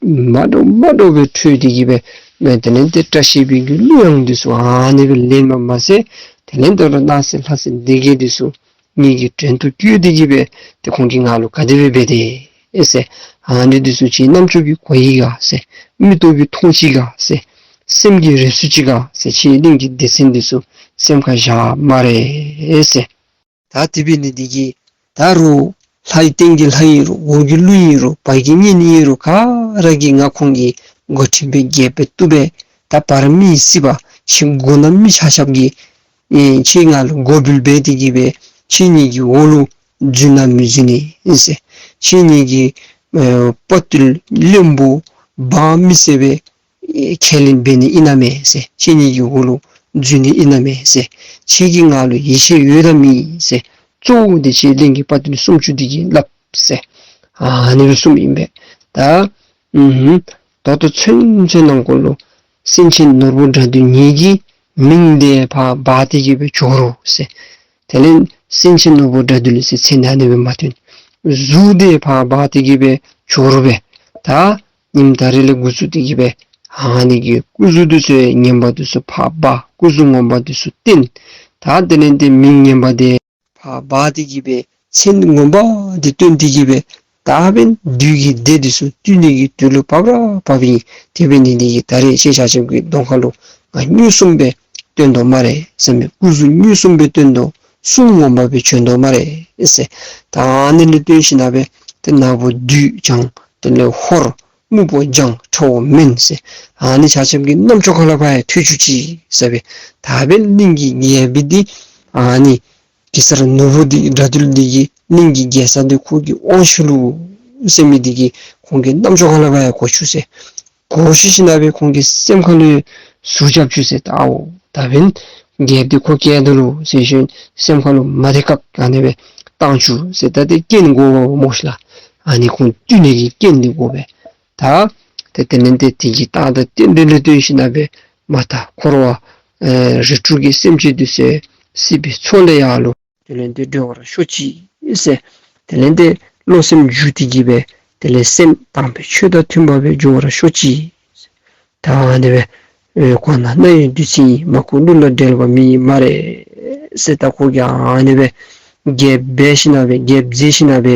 མ་འདྲཝ་མ་འདྲཝ་སྦེ་ཁྲོས་ཏེ་གི་སྦེ་དེ་ལས་ཏེ་བཀྲ་ཤིས་པའི་གི་གླུ་དབྱངས་འདི་ཚུ་ཨ་ནི་སྦེ་ལེན་པ་མ་ཚད་དེ་ལས་ཏེ་ར་སྣང་སྲིད་ལྷ་སྲིན་སྡེ་བརྒྱད་འདི་ཚུ་ངེ་གི་བྲན་དུ་བཀོལ་ཏེ་གི་སྦེ་ཏེ་ཁོང་གིས་ང་ལུ་ག་དེ་སྦེ་འབད་དེས་ཟེར། ཨ་ནི་འདི་ཚུ་ཁྱེད་རྣམ་ཅོ་གིས་གོ་ཡི་ག་ཟེར། མིག་ཏོ་གིས་མཐོང་ཅི་ག་ཟེར། སེམས་ཀྱིས་རེག་ཚུགས་ཅི་ག་ཟེར། ཁྱེད་གླིང་གི་སྡེ་ཚན་འདི་ཚུ་སེམས་ཁར་བཞག་སྨ་རེ་ཟེར། ད་དེ་འབད་ནི་འདི་གིས་ད་རུང་ལྷ་ཡི་སྟེང་གི་ལྷ་ཨིན་རུང་འོག་གི་ཀླུ་ཨིན་རུང་བར་གྱི་གཉན་ཨིན་རུང་ག་ར་གིས་ང་ཁོང་གི་འགོ་ཁྲིདཔ་སྦེ་རྒྱལཔོ་སྦེ་བཏུབ་པས། ད་བར་མི་སྲིད་པ་ཁྱེད་མགོ་ནག་མི་ཆ་ཁྱབ་ཀྱིས་ཨེ་ཁྱེད་ང་ལུ་མགོ་འབུལ་འབད་དེ་གི་སྦེ་ཁྱེད་གཉིས་ཀྱི་འོག་ལུ་འཛུལ་ན་མི་འཛུལ་ནི་ཨིན་ཟེར། ཁྱེད་གཉིས་ཀྱི་ཨེ་དཔའ་བརྟུལ་བློན་པོ་འབངས་མི་སེར་སྦེ་ཨེ་ཁས་ལེན་འབད་ནི་ཨིན་ན་མེན་ཟེར། ཁྱེད་གཉིས་ཀྱི་འོག་ལུ་འཛུལ་ནི་ཨིན་ན་མེན་ཟེར། ཁྱེད་ཀྱིས་ང་ལུ་ཡིད་ཆེས་ཡོད་དམ་མེད་ཟེར། གཙོ་བོ་འདི་ཁྱེད་གླིང་གི་དཔའ་བརྟུལ་སུམ་ཅུ་འདི་གིས་སླབ་ཟེར། ཨ་ནི་སྦེ་གསུངམ་ཨིན་པས། ད་ཨུམ་ད་ལྟོ་ཚུན་ཚོད་ནང་འཁོད་ལུ་སེང་ཆེན་ནོར་བུ་དགྲ་འདུལ་ངེ་གི་མིང་འདི་ཕར་འབག་སྟེ་གི་སྦེ་འགྱོ་རུང་ཟེར། དེ་ལས་སེང་ཆེན་ནོར་བུ་དགྲ་འདུལ་ཟེར་མཚན་ཨ་ནི་སྦེ་མ་ཐོན། གཟུགས་འདི་ཕར་འབག་སྟེ་གི་སྦེ་འགྱོ་རུང་སྦེ་ད་ཉིནམ་ད་རིས་ལས་འགོ་བཙུགས་ཏེ་གི་སྦེ་ཨ་ནི་གི་སྐུ་གཟུགས་འདི་ཚུ་ངན་པ་འདི་ཚུ་ཕར་འབག། སྐུ་གཟུགས་ངོ་མ་འདི་ཚུ་བསྟན། ད་དེ་ལས་ཏེ་མིང་ངན་པ་འདི་ཕར་འབག་སྟེ་གི་སྦེ་མཚན་ངོ་མ་འདི་བཏོན་ཏེ་གི་སྦེ་ ད་འབདན་བདུད་ཀྱི་སྡེ་འདི་ཚུ་བཏུལ་ནི་གི་དུས་ལུ་བབ་ར་བབ་ཡི། དེ་འབད་ནི་འདི་གིས་ད་རེས་ཁྱེད་ཆ་ཁྱབ་ཀྱི་གདོང་ཁ་ལུ་ང་མྱུར་གསུམ་སྦེ་སྟོན་དོ་སྨ་རེ་ཟེར་མས། སྐུ་གཟུགས་མྱུར་གསུམ་སྦེ་སྟོན་དོ། གསུང་ངོ་མ་སྦེ་བྱོན་དོ་སྨ་རེ་ཟེར། ད་ཨ་ནི་ལུ་བརྟེན་ཞིན་ན་སྦེ་ཏེ་ནག་པོ་བདུད་འཇང་དེ་ལས་ཧོར་སྨུག་པོ་འཇང་ཁྲ་བོ་མེན་ཟེར། ཨ་ནི་ཆ་ཁྱབ་ཀྱི་རྣམ་ཅོ་ཁ་ལས་ཕར་ཡང་ཐོན་བཅུག་ཅིག་ཟེར་སྦེ། ད་འབདན་གླིང་གི་རྒྱལཔོ་འདི་ཨ་ནི་གེ་སར་ནོར་བུ་འདི་དགྲ་འདུལ་འདི་གིས་གླིང་གི་རྒྱལ་ས་འདི་ཁོ་གིས་དབང་ཞུ་ལོ་ཟེར་མི་འདི་གིས་ཁོང་གི་རྣམ་ཅོ་ཁ་ལས་ཕར་ཡང་གོ་བཅུག་ཟེར། གོ་ཤེས་ཞིན་ན་སྦེ་ཁོང་གི་སེམས་ཁ་ལུ་ཟུག་རྐྱབ་བཅུག་ཟེར། ད་འོ་ད་འབདན་རྒྱལཔོ་འདི་ཁོ་བཀལ་དོ་ལོ་ཟེར་ཞིན་སེམས་ཁ་ལུ་མ་བདེ་ཁག་ཨ་ནི་སྦེ་བཏང་བཅུག་ཟེར། ད་ཏེ་རྐྱེན་དགོ་པས་སྨོ་ཤིག་ལགས། ཨ་ནི་ཁོང་བཏུལ་ནི་གི་རྐྱེན་འདི་དགོ་པས། ད་ཏེ་དེ་ལས་ཏེ་དེ་གི་རྟགས་དང་རྟེན་འབྲེལ་ལུ་བརྟེན་ཞིན་ན་སྦེ་མ་དག་འཁོར་བ་ཨེ་རིགས་དྲུག་གི་སེམས་ཅན་འདི་ཚུ་སྲིད་པའི་མཚོ་ལས་ཡར་ལོངས། དེ་ལས་ཏེ་སྒྲོལ་བར་ཤོག་ཅིག་ཟེར། དེ་ལས་ཏེ་བློ་སེམས་བསྒྱུར་ཏེ་གི་སྦེ་དེ་ལས་སེམས་དམ་པའི་ཆོས་དང་མཐུན་པ་སྦེ་འགྱུར་བར་ཤོག་ཅིག། ད་ཨ་ནི་སྦེ་ཨེ་གོ་ན་རྣ་ཡི་བདུད་རྩི་ཡིན། མ་གོ་གླུ་ལ་འགྲེལ་པ་མེད་སྨ་རེ་ཟེར། ད་ཁོ་གིས་ཨ་ནི་སྦེ་རྒྱལཔོ་འབད་ཞིན་ན་སྦེ་རྒྱལཔོ་མཛད་ཞིན་ན་སྦེ་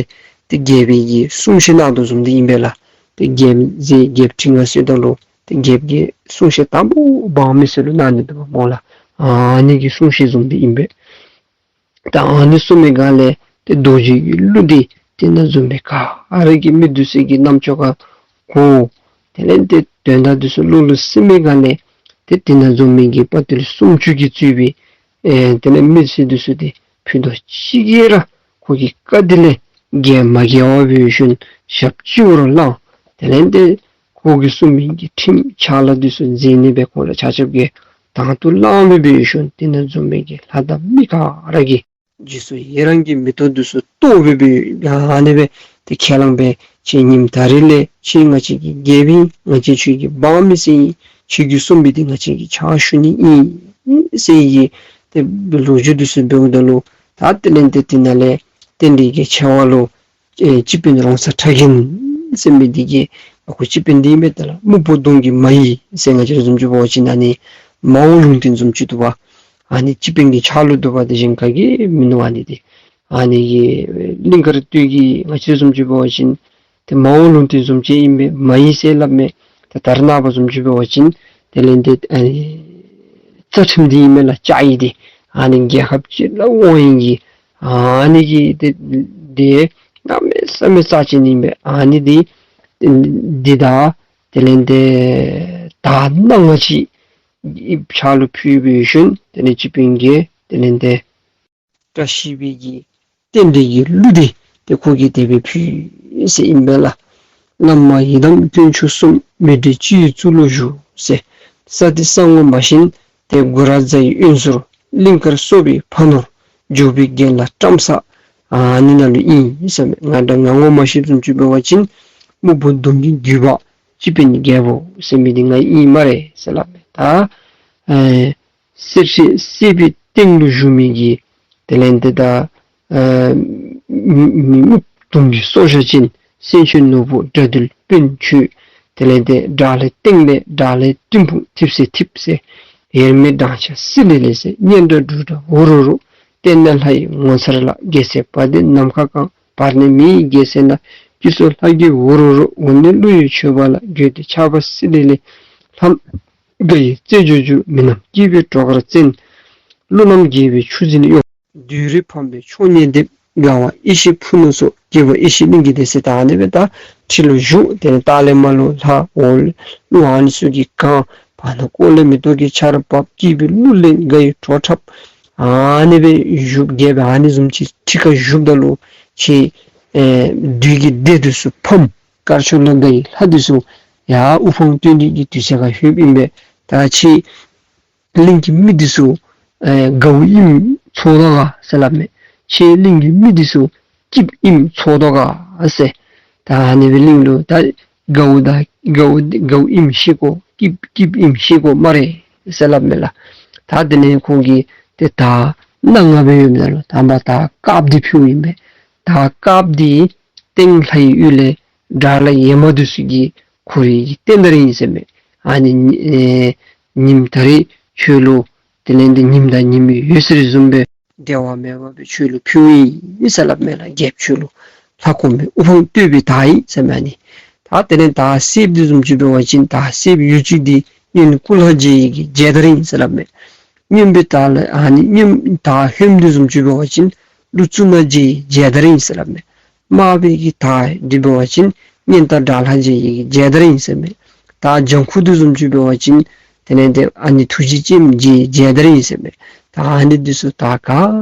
ཏེ་རྒྱལ་པོའི་གི་གསུང་བཤད་གནང་དོ་བཟུམ་འདི་ཨིན་པས་ལགས། ཏེ་རྒྱལཔོ་མཛད་རྒྱལཔོ་ཁྲི་མངའ་གསོལ་ད་ལུ་ཏེ་རྒྱལཔོ་གིས་གསུང་བཤད་དང་པོ་འབངས་མི་སེར་ལུ་གནང་ནི་འདུག་པ་སྨོ་ལགས། ཨ་ནི་གི་གསུང་བཤད་བཟུམ་འདི་ཨིན་པས། ད་ཨ་ནི་གསུངས་མི་སྒང་ལས་ཏེ་རྡོ་རྗེ་གི་གླུ་འདི་དེ་ནང་འཛོམས་པའི་ག་ར་གི་མི་འདི་ཚུ་གི་རྣམ་ཅོ་ཁར་གོ། དེ་ལས་ཏེ་དོན་དག་འདི་ཚུ་བློ་ལུ་སིམ་མི་སྒང་ལས་ཏེ་དེ་ནང་འཛོམས་མི་གི་དཔའ་རྟུལ་སུམ་ཅུ་གིས་གཙོས་པའི་ཨེ་དེ་ལས་མི་སེར་འདི་ཚུ་ཏེ་ཕུད་རྡོག་གཅིག་གིས་ར་ཁོ་གི་བཀའ་འདི་ལས་འགལ་མ་འགལ་བར་འབད་ཞིན་ཞབས་སྤྱི་བོར་བླངས། དེ་ལས་ཏེ་ཁོ་གིས་གསུངས་མི་གི་ཁྲིམས་ཕྱག་ལཱ་འདི་ཚུ་མཛད་ནི་སྦེ་ཁོང་ར་ཆ་ཁྱབ་ཀྱིས་དང་དུ་བླངས་སྦེ་འབད་ཞིན་དེ་ནང་འཛོམས་མི་གི་ལྷ་དང་མི་ག་ར་གིས་རྗེས་སུ་ཡི་རང་གི་མེ་ཏོག་འདི་ཚུ་གཏོར་སྦེ་འབད་ཨ་ནི་སྦེ་ཏེ་ཁས་བླངས་སྦེ་ཁྱེད་ཉིནམ་ད་རིས་ལས་ཁྱེད་ང་བཅས་ཀྱི་རྒྱལཔོ་ཨིན། ང་བཅས་ཁྱོད་ཀྱི་འབངས་མི་སེར་ཨིན། ཁྱོད་ཀྱིས་གསུངས་པའི་འདི་ང་བཅས་ཀྱིས་ཕྱག་ཞུ་ནི་ཨིན་ཟེར་གི་ཏེ་ལོ་རྒྱུས་འདི་ཚུ་འབདཝ་ད་ལུ་ད་དེ་ལས་ཏེ་དེ་ནང་ལས་རྟེན་འབྲེལ་གྱི་ཆེ་བ་ལུ་ཨེ་སྤྱི་དཔོན་རོང་ཚ་ཁྲ་རྒན་ཟེར་མི་འདི་གིས་ཨ་ཁུ་སྤྱི་དཔོན་འདི་ཨིན་པས། ད་ལགས་སྨུག་པོ་གདོང་གི་མ་ཡི་ཟེར་ང་བཅས་ར་བཟུམ་ཅིག་འབད་བ་ཅིན་ཨ་ནི་མ་འོངས་ལུང་བསྟན་བཟུམ་ཅིག་འདུག་པ། ཨ་ནི་སྤྱི་དཔོན་གྱི་ཕྱག་ལུ་འདུག་པ། དེ་གཞན་ག་གིས་མིན་ནུག། ཨ་ནི་འདི་ཨ་ནི་གི་གླིང་དཀར་སྟོད་ཀྱི་ང་བཅས་ར་བཟུམ་ཅིག་འབད་བ་ཅིན་ཏེ་མ་འོངས་ལུང་བསྟན་བཟུམ་ཅིག་ཨིན་པས། མ་ཡི་ཟེར་སླབ་མས། ད་ད་རེས་ནངས་པ་བཟུམ་ཅིག་འབད་བ་ཅིན་དེ་ལས་ཏེ་ཨ་ནི་རྩ་ཁྲིམས་འདི་ཨིན་མས་ལགས། ལྕགས་ཡིག་འདི་ཨ་ནི་རྒྱལ་ཁབ་སྤྱི་ལུ་དབང་ཡོད་ཀྱི་ཨ་ནི་གི་ཏེ་འདི་གནམ་མེད་ས་མེད་རྩ་ཆེན་ཨིན་པས། ཨ་ནི་འདི་འདི་དང་དེ་ལས་ཏེ་དར་སྣ་ལྔ་ཅིག་ཕྱག་ལུ་ཕུལ་འབད་ཞིན་དེ་ལས་སྤྱི་དཔོན་གྱིས་དེ་ལས་ཏེ་བཀྲ་ཤིས་པའི་གི་རྟེན་འབྲེལ་གྱི་གླུ་འདི་ཏེ་ཁོ་གིས་དེ་སྦེ་ཕུལ་ཟེར་ཨིན་པས་ལགས། བླ་མ་ཡི་དམ་དཀོན་མཆོག་གསུམ། མི་འབྲལ་སྤྱི་ཡི་གཙུག་ལུ་བཞུགས་ཟེར། ས་འདི་ས་ངོ་མ་ཤེས་ཏེ་གུ་ར་རྫ་ཡི་གཡོན་ཟུར། གླིང་དཀར་སོག་པོའི་ཕ་ནོར། འཇོག་པའི་རྒན་ལགས་བཀྲམ་ས་ཨ་ནི་ནང་ལུ་ཨིན་ཟེར་མས། ང་འདྲ་ང་ངོ་མ་ཤེས་བཟུམ་ཅིག་འབད་བ་ཅིན་སྨུག་པོ་གདོང་གི་རྒྱུད་པ་སྤྱི་དཔོན་རྒྱལ་པོ་ཟེར་མི་འདི་ང་ཨིན་སྨ་རེ་ཟེར་སླབ་མས། ད་ཨེ་གསེར་ཁྲི་སྲིད་པའི་སྟེང་ལུ་བཞུགས་མི་གི་དེ་ལས་ཏེ་ད་ཨེ་མི་མི་སྨུག་གདོང་གི་སྲོག་ཆགས་ཅན། སེང་ཆེན་ནོར་བུ་དགྲ་འདུལ་སྤུན་ཁྱོད། དེ་ལས་ཏེ་དགྲ་ལྷའི་སྟེང་ལས་དགྲ་ལྷའི་སྤྲིན་ཕུང་འཐིབས་སེ་འཐིབས་ཟེར། དབྱེར་མེད་སྦྲང་ཆར་བསིལ་ལི་ལི་ཟེར། གཉན་དང་འབྲུག་སྒྲ་འུར་འུར་འུར། སྟེང་ན་ལྷ་ཡི་ངོ་མཚར་ལ། རྒྱལ་སྲས་དཔའ་གདན་ནམ་མཁའ་གང་། བར་ན་མི་ཡི་རྒྱལ་སྲས་ན། དཀྱིལ་སོགས་ལྷ་བརྒྱའི་འུར་འུར་འུར། འོག་ན་ཀླུ་ཡི་མཆོད་པ་ལ། རྒྱུད་སྡེ་ཆར་པ་བསིལ་ལི་ལི། ལྷ་འགའ་ཡི་རྩེ་འཇོ་འཇོ། མི་རྣམས་སྐྱིད་པའི་བྲོ་གར་རྩེན། ཀླུ་རྣམས་དགྱེས་པའི་ཆུ་འཛིན་གཡོ། བདུད་རིགས་ཕམ་པའི་མཆོག་བརྙེས་འདེབས། དགའ་བ་ཡེ་ཤེས་ཕུ་ནུ་སོགས། སྐྱིད་པ་ཡེ་ཤེས་གླིང་གི་སྡེ་ཟེར། ད་ཨ་ནི་སྦེ་ད་ཁྲི་ལུ་བཞུགས། དེ་ལས་ལྟག་ལས་མར་ལུ་ལྷ་འོག་ལུ་ཀླུ་ཨ་ནི་ཚུ་གིས་གང་། བར་ན་ཀོ་ལ་མེ་ཏོག་གི་ཆར་བབས། སྐྱིད་པའི་གླུ་ལེན་དགའ་ཡི་བྲོ་འཁྲབ། ཨ་ནི་སྦེ་བཞུགས། རྒྱལཔོ་ཨ་ནི་བཟུམ་ཅིག་ཁྲི་ཁར་བཞུགསཔ་ད་ལུ་ཁྱེད་ཨེ་བདུད་ཀྱི་སྡེ་འདི་ཚུ་ཕམ། དཀར་ཕྱོགས་ལ་དགའ་ཡི་ལྷ་འདི་ཚུ་ཡར་དབུ་འཕང་བསྟོད་ནི་གི་དུས་ཚོད་ཁར་ལྷོདཔ་ཨིན་པས། ད་ཁྱེད་གླིང་གི་མི་འདི་ཚུ་ཨེ་དགའཝ་ཨིནམ་ཚོར་དོ་ག་ཟེར་སླབ་མས། ཁྱེད་གླིང་གི་མི་འདི་ཚུ་སྐྱིདཔ་ཨིནམ་ཚོར་དོ་ག་ཟེར། ད་ཨ་ནི་སྦེ་གླིང་ལུ་ད་དགའཝ་ད་དགའཝ་དགའཝ་ཨིནམ་ཤེས་དགོ། སྐྱིདཔ་སྐྱིདཔ་ཨིནམ་ཤེས་དགོ་སྨ་རེ་ཟེར་སླབ་མས་ལགས། ད་དེ་ལས་ཁོང་གིས་ཏེ་དར་སྣ་ལྔ་སྦེ་ཡོདཔ་ད་ལུ་དང་པ་དར་དཀརཔོ་འདི་ཕུལཝ་ཨིན་པས། དར་དཀརཔོ་འདི་སྟེང་ལྷའི་ཡུལ་ལས་དགྲ་ལྷ་ཡེ་མ་འདི་ཚུ་གི་ཁོ་རའི་གི་རྟེན་དར་ཨིན་ཟེར་མས། ཨ་ནི་ཨེ་ཉིནམ་ད་རིས་ཁྱོད་ལུ་དེ་ལས་ཏེ་ཉིནམ་དང་ཉི་མའི་འོད་ཟེར་བཟུམ་སྦེ་འབྲལ་བ་མེད་པར་སྦེ་ཁྱོད་ལུ་ཕུལཝ་ཨིན་ཟེར་སླབ་མས་ལགས། རྒྱལཔོ་ཁྱོད་ལུ་ མཐའ་འཁོབ་མའི་དབུ་འཕང་བསྟོད་པའི་དར་ཨིན་ཟེར་མས་ཨ་ནི། ད་དེ་ལས་དར་སེརཔོ་འདི་བཟུམ་ཅིག་འབད་བ་ཅིན་དར་སེརཔོ་ཡུག་གཅིག་འདི་སྔོན་སྐུ་ལྷ་མཇལ་བའི་གི་མཇལ་དར་ཨིན་ཟེར་སླབ་མས། སྔོན་པོའི་དར་ལ་ཨ་ནི་སྔོན་དར་ཧོནམ་འདི་བཟུམ་ཅིག་འབད་བ་ཅིན་ཀླུ་གཙུག་ན་མཇལ་བའི་མཇལ་དར་ཨིན་ཟེར་སླབ་མས། དམར་པོའི་གི་དར་འདི་འབད་བ་ཅིན་སྔོན་དར་དགྲ་ལྷ་མཇལ་བའི་གི་མཇལ་དར་ཨིན་ཟེར་མས། དར་ལྗང་ཁུ་འདི་བཟུམ་ཅིག་འབད་བ་ཅིན་དེ་ལས་ཏེ་ཨ་ནི་ཐུགས་རྗེ་ཅནམ་མཇལ་བའི་མཇལ་དར་ཨིན་ཟེར་མས། ད་ཨ་ནི་འདི་ཚུ་དར་ག་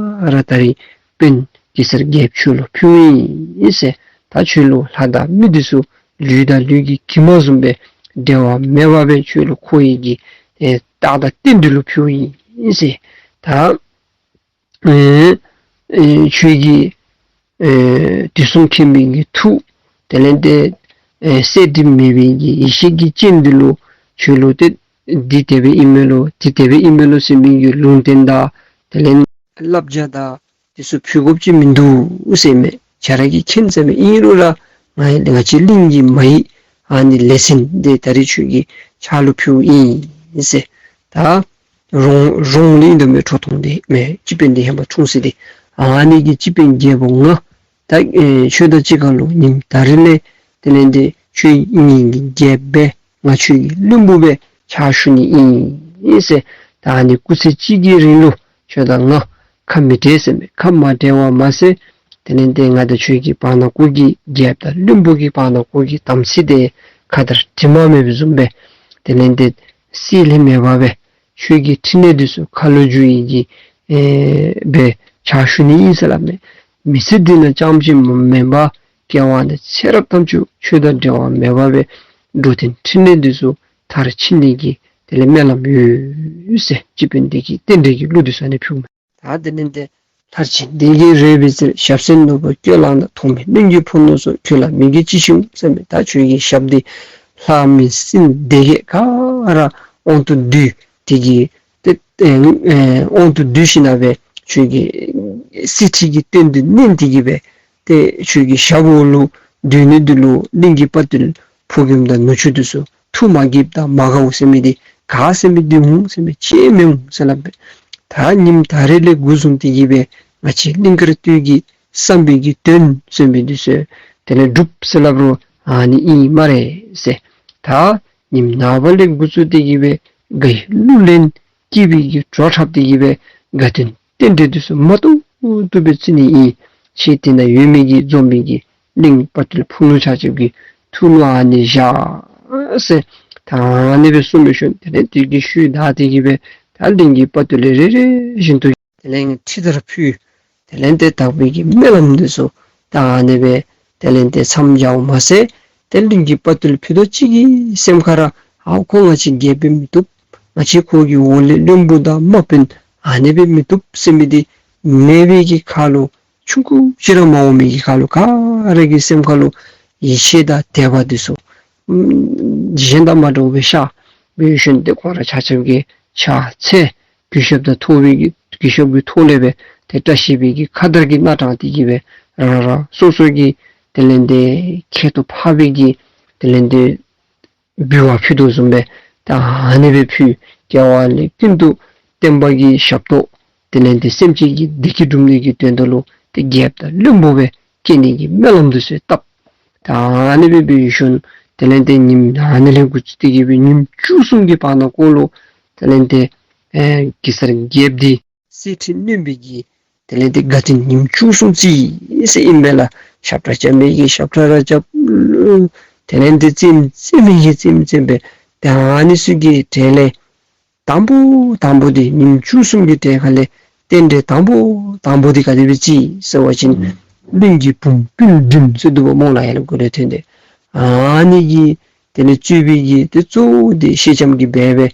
ར་ད་རིས་དཔོན་གེ་སར་རྒྱལཔོ་ཁྱོད་ལུ་ཕུལཝ་ཨིན་ཟེར། ད་ཁྱོད་ལུ་ལྷ་དང་མི་འདི་ཚུ་ལུས་དང་ལུས་ཀྱི་གྱིབ་མ་བཟུམ་སྦེ་འབྲལ་བ་མེད་པར་སྦེ་ཁྱོད་ལུ་འཁོར་བའི་གི་ཨེ་རྟགས་དང་རྟེན་འབྲེལ་ལུ་ཕུལཝ་ཨིན་ཟེར། ད་ཨེ་ཨེ་ཁྱོད་ཀྱི་ཨེ་དུས་གསུམ་མཁྱེན་པའི་གི་ཐུགས་དེ་ལས་ཏེ་ཨེ་གསལ་འགྲིབ་མེད་པའི་གི་ཡེ་ཤེས་ཀྱི་སྤྱན་འདི་ལུ་ཁྱོད་ལུ་ཏེ་འདི་དེ་སྦེ་ཨིན་མས་ལོ་འདི་དེ་སྦེ་ཨིན་མས་ལོ་ཟེར་མི་གི་ལུང་བསྟན་དང་དེ་ལས་བསླབ་བྱ་དང་འདི་ཚུ་ཕུལ་དགོཔ་ཅིག་མིན་འདུག་ཟེར་མས། ཁྱོད་ར་གིས་མཁྱེན་ཟེར་མས། ཨིན་རུང་ར་ང་ང་བཅས་གླིང་གི་མ་ཡི་ཨ་ནི་ལས་ཚན་འདི་ད་རིས་ཁྱོད་ཀྱི་ཕྱག་ལུ་ཕུལཝ་ཨིན་ཟེར། ད་རོང་རོང་ལུ་ཨིན་དོ་མས། ཁྲོ་ཐུང་འདི་མས། སྤྱི་དཔོན་འདི་ཧེ་མ་འཁྲུངས་ས་འདི། ཨ་ནི་གི་སྤྱི་དཔོན་རྒྱལ་པོ་ང་ད་ཨེ་ཁྱོད་དང་གཅིག་ཁར་ལུ་ཉིནམ་ད་རིས་ལས་དེ་ལས་ཏེ་ཁྱོད་ངེ་གི་རྒྱལཔོ་སྦེ་ང་ཁྱོད་ཀྱི་བློན་པོ་སྦེ་ཕྱག་ཞུ་ནི་ཨིན་ཟེར། ད་ཨ་ནི་སྐུ་ཚེ་གཅིག་གི་རིང་ལུ་ཁྱོད་དང་ང་ཁ་མི་བྲལ་ཟེར་མས། ཁ་མ་བྲལ་བ་མ་ཚད་དེ་ལས་ཏེ་ང་དང་ཁྱོད་ཀྱི་བར་ན་གུ་གི་རྒྱལཔོ་དང་བློན་པོ་གི་བར་ན་གུ་གི་དམ་ཚིག་འདི་ཁ་དར་དྲི་མ་མེད་པ་བཟུམ་སྦེ་དེ་ལས་ཏེ་བསྲེ་ལྷད་མེད་པར་སྦེ་ཁྱོད་ཀྱི་ཕྲིན་ལས་འདི་ཚུ་ཁ་ལོ་བསྒྱུར་བའི་གི་ཨེ་སྦེ་ཕྱག་ཞུ་ནི་ཨིན་ཟེར་སླབ་མས། མི་ཚེ་འདི་ནང་རྐྱངམ་ཅིག་མེན་པར་སྐྱེ་བ་ནས་ཚེ་རབས་ཐམས་ཅད་ཁྱོད་དང་འབྲལ་བ་མེད་པར་སྦེ་འགྲོ་དོན་ཕྲིན་ལས་འདི་ཚུ་མཐར་ཕྱིན་ནི་གི་དེ་ལས་སྨོན་ལམ་ཡོད་ཟེར་སྤྱི་དཔོན་འདི་གིས་རྟེན་འབྲེལ་གྱི་གླུ་འདི་ཚུ་ཨ་ནི་ཕུལཝ་མས། ད་དེ་ལས་ཏེ་ལྷར་བཅས་བདེ་སྐྱིད་རོལ་པའི་རྩེར། ཞབས་སེན་ནོར་བུ་སྤྱོད་ལེགས་ན། ཐོགས་མེད་གླིང་གི་ཕུ་ནུ་སོགས། ཁྱོད་ལ་མི་དགེ་ཅི་ཞིག་འོང་ཟེར་མས། ད་ཁྱོད་ཀྱི་ཞབས་འདི་ལྷ་མི་སྲིན་སྡེ་བརྒྱད་ག་ར་དབང་དུ་བསྡུས་ཏེ་གི་ཏེ་ཨེ་ཨེ་དབང་དུ་བསྡུས་ཞིནམ་ལས་ཁྱོད་ཀྱི་གསེར་ཁྲི་གི་སྟེང་དུ་མནན་ཏེ་གི་སྦེ་ཏེ་ཁྱོད་ཀྱི་ཞབས་འོག་ལུ་སྡོད་ནི་འདི་ལུ་གླིང་གི་དཔའ་བརྟུལ་ཕོ་རྒནམ་དང་ནུ་གཅུང་འདི་ཚུ་ཐུགས་མ་དགྱེསཔ་དང་མ་དགའཝ་ཟེར་མི་འདི་ག་ཟེར་མི་འདི་འོང་ཟེར་མས། ཅིག་མི་འོང་ཟེར་སླབ་པས། ད་ཉིནམ་ད་རིས་ལས་འགོ་བཟུང་སྟེ་གི་སྦེ་ང་བཅས་གླིང་དཀར་སྟོད་ཀྱི་བསམ་པའི་གི་དོན་ཟེར་མི་འདི་ཚུ་དེ་ལས་འགྲུབ་ཟེར་སླབ་རུང་ཨ་ནི་ཨིན་སྨ་རེ་ཟེར། ད་ཉིནམ་ནངས་པ་ལས་འགོ་བཙུགས་ཏེ་གི་སྦེ་དགའ་བའི་གླུ་ལེན། སྐྱིད་པའི་གི་བྲོ་འཁྲབ་སྟེ་གི་སྦེ་དགའ་སྟོན་རྟེན་འབྲེལ་འདི་ཚུ་མ་བཏུབ་བཏུབ་སྦེ་བརྩི་ནི་ཨིན། ཁྱེད་དེ་ནང་ཡོད་མི་གི་འཛོམས་མི་གི་གླིང་དཔའ་བརྟུལ་ཕུ་ནུ་ཆ་ཁྱབ་ཀྱི་ཐུགས་ལུ་ཨ་ནི་བཞག་ཟེར། ད་ཨ་ནི་སྦེ་གསུངས་པའི་ཤུལ་དེ་ལས་དེ་གི་ཤུལ་བདའ་སྟེ་གི་སྦེ་ད་གླིང་གི་དཔའ་བརྟུལ་ལས་རེ་རེ་བཞིན་དུ་དེ་ལས་ཁྲི་དར་ཕུལ། དེ་ལས་ཏེ་དག་པའི་གི་སྨོན་ལམ་འདི་ཚུ་ད་ཨ་ནི་སྦེ་དེ་ལས་ཏེ་མཚམས་སྦྱརཝ་མ་ཚད་དེ་གླིང་གི་དཔའ་བརྟུལ་ཕུད་རྡོག་གཅིག་གི་སེམས་ཁར་ཨའོ་ཁོ་ང་བཅས་རྒྱལཔོ་སྦེ་མི་བཏུབ། ང་བཅས་ཁོ་གི་འོག་ལས་བློན་པོ་དང་དམག་དཔོན་ཨ་ནི་སྦེ་མི་བཏུབ་ཟེར་མི་འདི་མེད་པའི་གི་ཁར་ལུ་ཆུང་ཀུ་ཅིག་ར་མ་འོང་མི་གི་ཁར་ལུ་ག་ར་གི་སེམས་ཁར་ལུ་ཡིད་ཆེས་དང་དད་པ་འདི་ཚུ་ཨམ་གཞན་དང་མ་འདྲཝ་སྦེ་ཤར་བའི་ཤུལ་ཏེ་ཁོང་ར་ཆ་ཁྱབ་ཀྱིས་ཕྱག་འཚལ། གུས་ཞབས་དང་ཐོགས་པའི་གི་གུས་ཞབས་ཀྱི་ཐོག་ལས་སྦེ་ཏེ་བཀྲ་ཤིས་པའི་གི་ཁ་དར་གྱིས་སྣ་དྲངས་ཏེ་གི་སྦེ་རང་རང་སོ་སོ་གི་དེ་ལས་ཏེ་ཁྱད་དུ་འཕགས་པའི་གི་དེ་ལས་ཏེ་འབུལ་བ་ཕུལ་དོ་བཟུམ་སྦེ་ད་ཨ་ནི་སྦེ་ཕུལ། སྐྱེ་བ་ལས་ཀུན་ཏུ་བསྟན་པ་གི་ཞབས་ཏོག་དེ་ལས་ཏེ་སེམས་ཅན་གྱི་བདེ་སྐྱིད་སྒྲུབ་ནི་གི་དོན་དུ་ལུ་ཏེ་རྒྱལཔོ་དང་བློན་པོ་སྦེ་སྐྱེ་ནི་གི་སྨོན་ལམ་འདི་ཚུ་བཏབ། ད་ཨ་ནི་སྦེ་འབད་བའི་ཤུལ་དེ་ལས་ཏེ་ཉིནམ་ཨ་ནི་ལས་འགོ་བཙུགས་ཏེ་གི་སྦེ་ཉིནམ་བཅུ་གསུམ་གྱི་བར་ན་ཀོ་ལུ་དེ་ལས་ཏེ་ཨེ་གེ་སར་རྒྱལཔོ་འདི་གསེར་ཁྲི་གནོན་པའི་གི་དེ་ལས་ཏེ་དགའ་སྟོན་ཉིནམ་བཅུ་གསུམ་བརྩི་ཟེར་ཨིན་པས་ལགས། ཞབས་ཁྲ་རྐྱབ་མི་གིས་ཞབས་ཁྲ་ར་རྐྱབ། དེ་ལས་ཏེ་རྩེདམོ་རྩེ་མི་གིས་རྩེདམོ་རྩེ་སྦེ་ད་ཨ་ནི་ཚུ་གི་གྲས་ལས་དང་པོ་དང་པོ་འདི་ཉིནམ་བཅུ་གསུམ་གྱི་གྲས་ཁ་ལས་རྟེན་འབྲེལ་དང་པོ་དང་པོ་འདི་ག་དེ་སྦེ་བརྩི་ཟེར་བ་ཅིན་གླིང་གི་བུམོ་སྤུན་བདུན་ཟེར་འདུག་པ་སྨོ་ལགས། ཡར་ལུ་མགུ་ལས་ཐོན་ཏེ་ཨ་ནི་གི་དེ་ལས་གཙོས་པའི་གི་ཏེ་གཙོ་བོ་འདི་སེང་ལྕམ་གྱིས་འབད་སྦེ་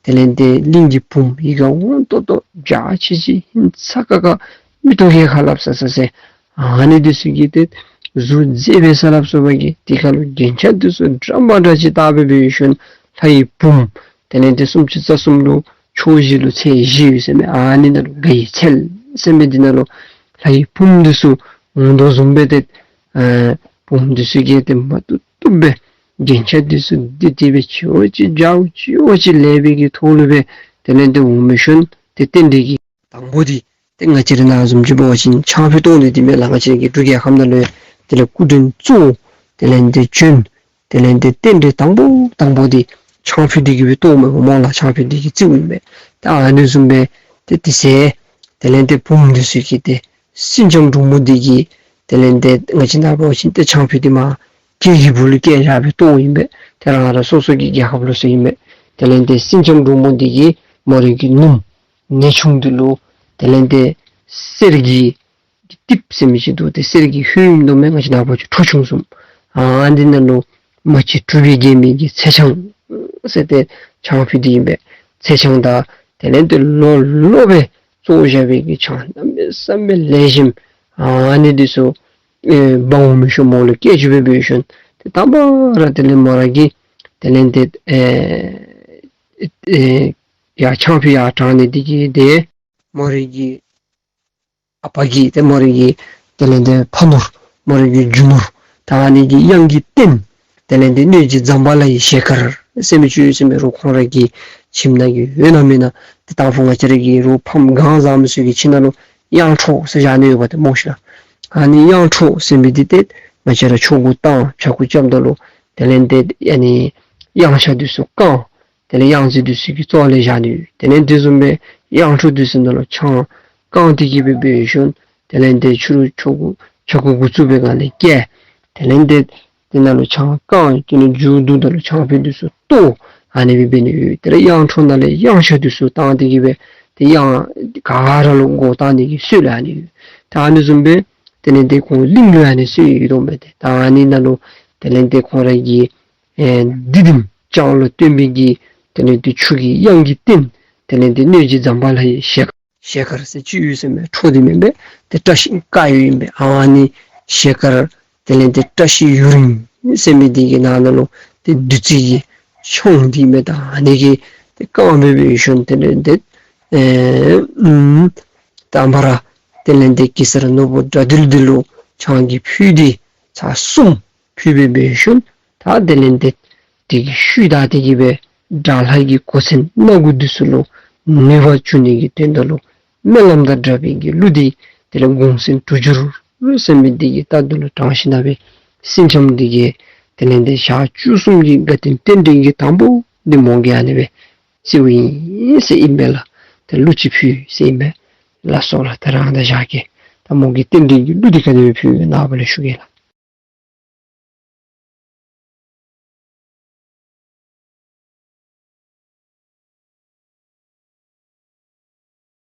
དེ་ལས་ཏེ་གླིང་གི་བུམོ་ཡིད་ཁར་འོང་ཏོག་ཏོ་འཇའ་ཆི་ཆི་ཧིང་ཚ་ཁ་ཁ་མིག་ཏོ་གིས་ཁ་སླབ་ས་ས་ཟེར་ཨ་ནི་འདི་ཚུ་གི་ཏེ་གཟུགས་མཛེས་པའི་ས་སླབ་སོ་པ་གིས་དེ་ཁར་ལུ་རྒྱན་ཆ་འདི་ཚུ་འདྲ་མ་འདྲཝ་ཅིག་བཏགས་སྦེ་འབད་བའི་ཤུལ་ལྷ་ཡི་བུམོ་དེ་ལས་ཏེ་སུམ་ཅུ་རྩ་གསུམ་ལུ་ཕྱོགས་བཞི་ལུ་ཚལ་བཞི་ཡོད་ཟེར་མས། ཨ་ནི་ནང་ལུ་དགའ་བའི་ཚལ་ཟེར་མི་འདི་ནང་ལུ་ལྷ་ཡི་བུམོ་འདི་ཚུ་འོང་དོ་བཟུམ་སྦེ་ཏེ་ཨ་བུམོ་འདི་ཚུ་གིས་ཏེ་མ་བཏུབ་བཏུབ་སྦེ་རྒྱན་ཆ་འདི་ཚུ་འདི་དེ་སྦེ་ཆེ་བ་ཅིག་འཇའ་ཆེ་བ་ཅིག་ལས་པའི་གི་ཐོག་ལུ་སྦེ་དེ་ལས་ཏེ་འོང་མི་ཤུལ་ཏེ་རྟེན་འབྲེལ་གྱི་དང་པོ་འདི་ཏེ་ང་བཅས་ར་ནཱ་བཟུམ་ཅིག་འབད་བ་ཅིན་ཆང་ཕུད་བཏོན་ཏེ་འདི་མས་ལགས། ང་བཅས་ར་གི་འབྲུག་རྒྱལ་ཁབ་ནང་ལུ་ དེ་ལས་སྐུ་མགྲོན་གཙོ་དེ་ལས་ཏེ་བྱོན། དེ་ལས་ཏེ་རྟེན་འབྲེལ་དང་པོ་དང་པོ་འདི་ཆང་ཕུད་དེ་གི་སྦེ་གཏོགས་མས་པ། མོ་ལུ་ཆང་ཕུད་དེ་གི་རྩིཝ་ཨིན་པས། ད་ཨ་ནི་བཟུམ་སྦེ་ཏེ་དེ་ཚེ་དེ་ལས་ཏེ་བུམོ་འདི་ཚུ་གིས་ཏེ་སེང་ལྕམ་འབྲུག་མོ་འདི་གིས་དེ་ལས་ཏེ་ང་བཅས་ནང་པ་ཅིན་ཏེ་ཆང་ཕུད་དེ་མ་གི་གི་སྦུག་ལུ་བཀལ་བཞག་སྦེ་གཏོགསཔ་ཨིན་པས། ཏེ་རང་རང་སོ་སོ་གི་རྒྱལ་ཁབ་ལུ་སོང་ཨིན་པས། དེ་ལས་ཏེ་སེང་ལྕམ་འབྲུག་མོ་འདི་གིས་མོ་རའི་གི་ནུམོ་ནེའུ་ཆུང་འདི་ལུ་དེ་ལས་ཏེ་གསེར་གྱི་ཏིབ་ཟེར་མི་ཅིག་འདུག། ཏེ་གསེར་གྱི་ཧོད་ཨིནམ་འདྲཝ་མས། ང་བཅས་ནང་པ་ཅིན་ཁྲོ་ཆུང་བཟུམ། ཨ་འདི་ནང་ལུ་མ་གཅིག་གྲུབ་པའི་རྒྱལ་མོའི་གི་ཚེ་ཆང་ཟེར་ཏེ་ཆང་ཕུད་དེ་ཨིན་པས། ཚེ་ཆང་དང་དེ་ལས་ཏེ་ལོ་ལོ་སྦེ་བཙོ་བཞག་པའི་གི་ཆང་གནམ་མེད་ས་མེད་ལེགས་ཤོམ་ཨ་ནི་འདི་ཚུ་ཨེ་འབག་འོང་མི་ཤོ་མོ་ལུ་བཀལ་བཅུག་སྦེ་འབད་ཞིནམ་ཏེ་དང་པ་ར་དེ་ལས་མོ་ར་གིས་དེ་ལས་ཏེ་ཨེ་ཨེ་ཡར་ཆང་ཕུད་ཡར་དྲངས་ནི་འདི་གིས་ཏེ་མོ་རའི་གི་ཨ་པ་གིས་ཏེ་མོ་རའི་གི་དེ་ལས་ཏེ་ཕ་ནོར་མོ་རའི་གི་རྒྱུ་ནོར་ད་ཨ་ནི་གི་གཡང་གི་རྟེན་དེ་ལས་ཏེ་གནོད་སྦྱིན་ཛམ་བྷ་ལ་ཡི་ཞལ་དཀར་ཟེར་མི་ཅིག་ཡོད་ཟེར་མས། རོགས་ཁོང་ར་གི་ཁྱིམ་ནང་གི་ཡོད་ན་མེད་ན་ཏེ་དང་ཕུ་ང་བཅས་ར་གི་རོགས་ཕམ་གང་བཟའ་མི་ཚུ་གི་ཁྱིམ་ནང་ལུ་གཡང་ཁྲོག་ཟེར་བཞག་ནི་ཡོདཔ་ཏེ་སྨོ་ཤིག་ལགས། ཨ་ནི་གཡང་ཁྲོག་ཟེར་མི་འདི་ཏེ་ང་བཅས་ར་ཆོ་ག་བཏང་ཕྱྭ་འགུགས་རྐྱབ་ད་ལུ་དེ་ལས་ཏེ་ཨ་ནི་གཡང་ཆ་འདི་ཚུ་བཀང་། དེ་ལས་གཡང་རྫས་འདི་ཚུ་གི་བཙོ་ལས་བཞག་ནི་ཡོད། དེ་ལས་དེ་བཟུམ་སྦེ་གཡང་ཁྲོག་འདི་ཚུ་ནང་ལུ་ཆང་བཀང་སྟེ་གི་སྦེ་འབད་ཞིནམ་དེ་ལས་ཏེ་ཕྱི་རུ་ཆོ་ག་ཕྱྭ་འགུགས་འགོ་བཙུགས་པའི་སྒང་ལས་བཀལ། དེ་ལས་ཏེ་དེ་ནང་ལུ་ཆང་བཀང་། དེ་ནང་མཇུག་བསྡུཝ་ད་ལུ་ཆང་ཕུད་འདི་ཚུ་གཏོར། ཨ་ནི་སྦེ་འབད་ནི་ཡོད། དེ་ལས་གཡང་ཁྲོག་ནང་ལས་གཡང་ཆ་འདི་ཚུ་བཏང་སྟེ་གི་སྦེ་ཏེ་གཡང་ག་ར་ལུ་བགོ་བཏང་ནི་གི་སྲོལ་ཨ་ནི་ཡོད། ད་ཨ་ནི་བཟུམ་སྦེ་དེ་ལས་ཏེ་ཁོང་གླིང་ལུ་ཨ་ནི་སྲོལ་ཡོད་དོ་མས། ཏེ་ད་ཨ་ནི་ནང་ལུ་དེ་ལས་ཏེ་ཁོང་ར་གི་ཨེ་འདི་དེམ་ཅང་ལུ་སྟོན་པའི་གི་དེ་ལས་ཏེ་ཆུ་གི་གཡང་གི་རྟེན་དེ་ལས་ཏེ་གནོད་སྦྱིན་ཛམ་བྷ་ལ་ཡི་ཞལ་དཀར་ཞལ་དཀར་ཟེར་ཅིག་ཡོད་ཟེར་མས། ཁྲོ་འདི་མེན་པས། ཏེ་བཀྲ་ཤིས་དཀར་ཡོལ་ཨིན་པས། ཨ་ནི་ཞལ་དཀར་དེ་ལས་ཏེ་བཀྲ་ཤིས་ཡུ་རིང་ཟེར་མི་འདི་གི་ནང་ན་ལུ་ཏེ་བདུད་རྩི་གི་ཆང་འདི་མས། ད་ཨ་ནི་གིས་ཏེ་བཀང་སྦེ་འབད་ཞིནམ་དེ་ལས་ཏེ་ཨེ་ཨུམ་དང་པ་ར་དེ་ལས་ཏེ་གེ་སར་ནོར་བུ་དགྲ་འདུལ་འདི་ལུ་ཆང་གི་ཕུད་འདི་ཚར་གསུམ་ཕུལ་སྦེ་འབད་ཞིནམ་ད་དེ་ལས་ཏེ་དེ་གི་ཤུལ་ད་དེ་གི་སྦེ་དགྲ་ལྷ་གི་གོ་མཚོན་སྣ་དགུ་འདི་ཚུ་ལུ་ནུས་པ་འབྱུང་ནི་གི་དོན་དག་ལུ་སྨོན་ལམ་དང་སྦྲགས་པའི་གི་གླུ་འདི་དེ་ལས་གུང་སེང་དྲུག་འགྱུར་ཟེར་མི་འདི་གི་ལྟག་ཏུ་ལུ་དྲངས་ཞིནམ་སྦེ་སེང་ལྕམ་འདི་གིས་དེ་ལས་ཏེ་ཞག་བཅུ་གསུམ་གྱི་དགའ་སྟོན་རྟེན་འབྲེལ་གྱི་དང་པོ་འདི་མོ་གིས་ཨ་ནི་སྦེ་རྩིཝ་ཨིན་ཟེར་ཨིན་པས་ལགས། ཏེ་གླུ་ཅིག་ཕུལ་ཟེར་ཨིན་པས། ལགས་སོ་ལགས། ད་རང་དང་ཞག་གི་ད་མོ་གི་རྟེན་འབྲེལ་གྱི་གླུ་འདི་ག་དེ་སྦེ་ཕུལ་ཡི་ན་ཨ་པ་ལས་ཞུ་གེ་ལགས།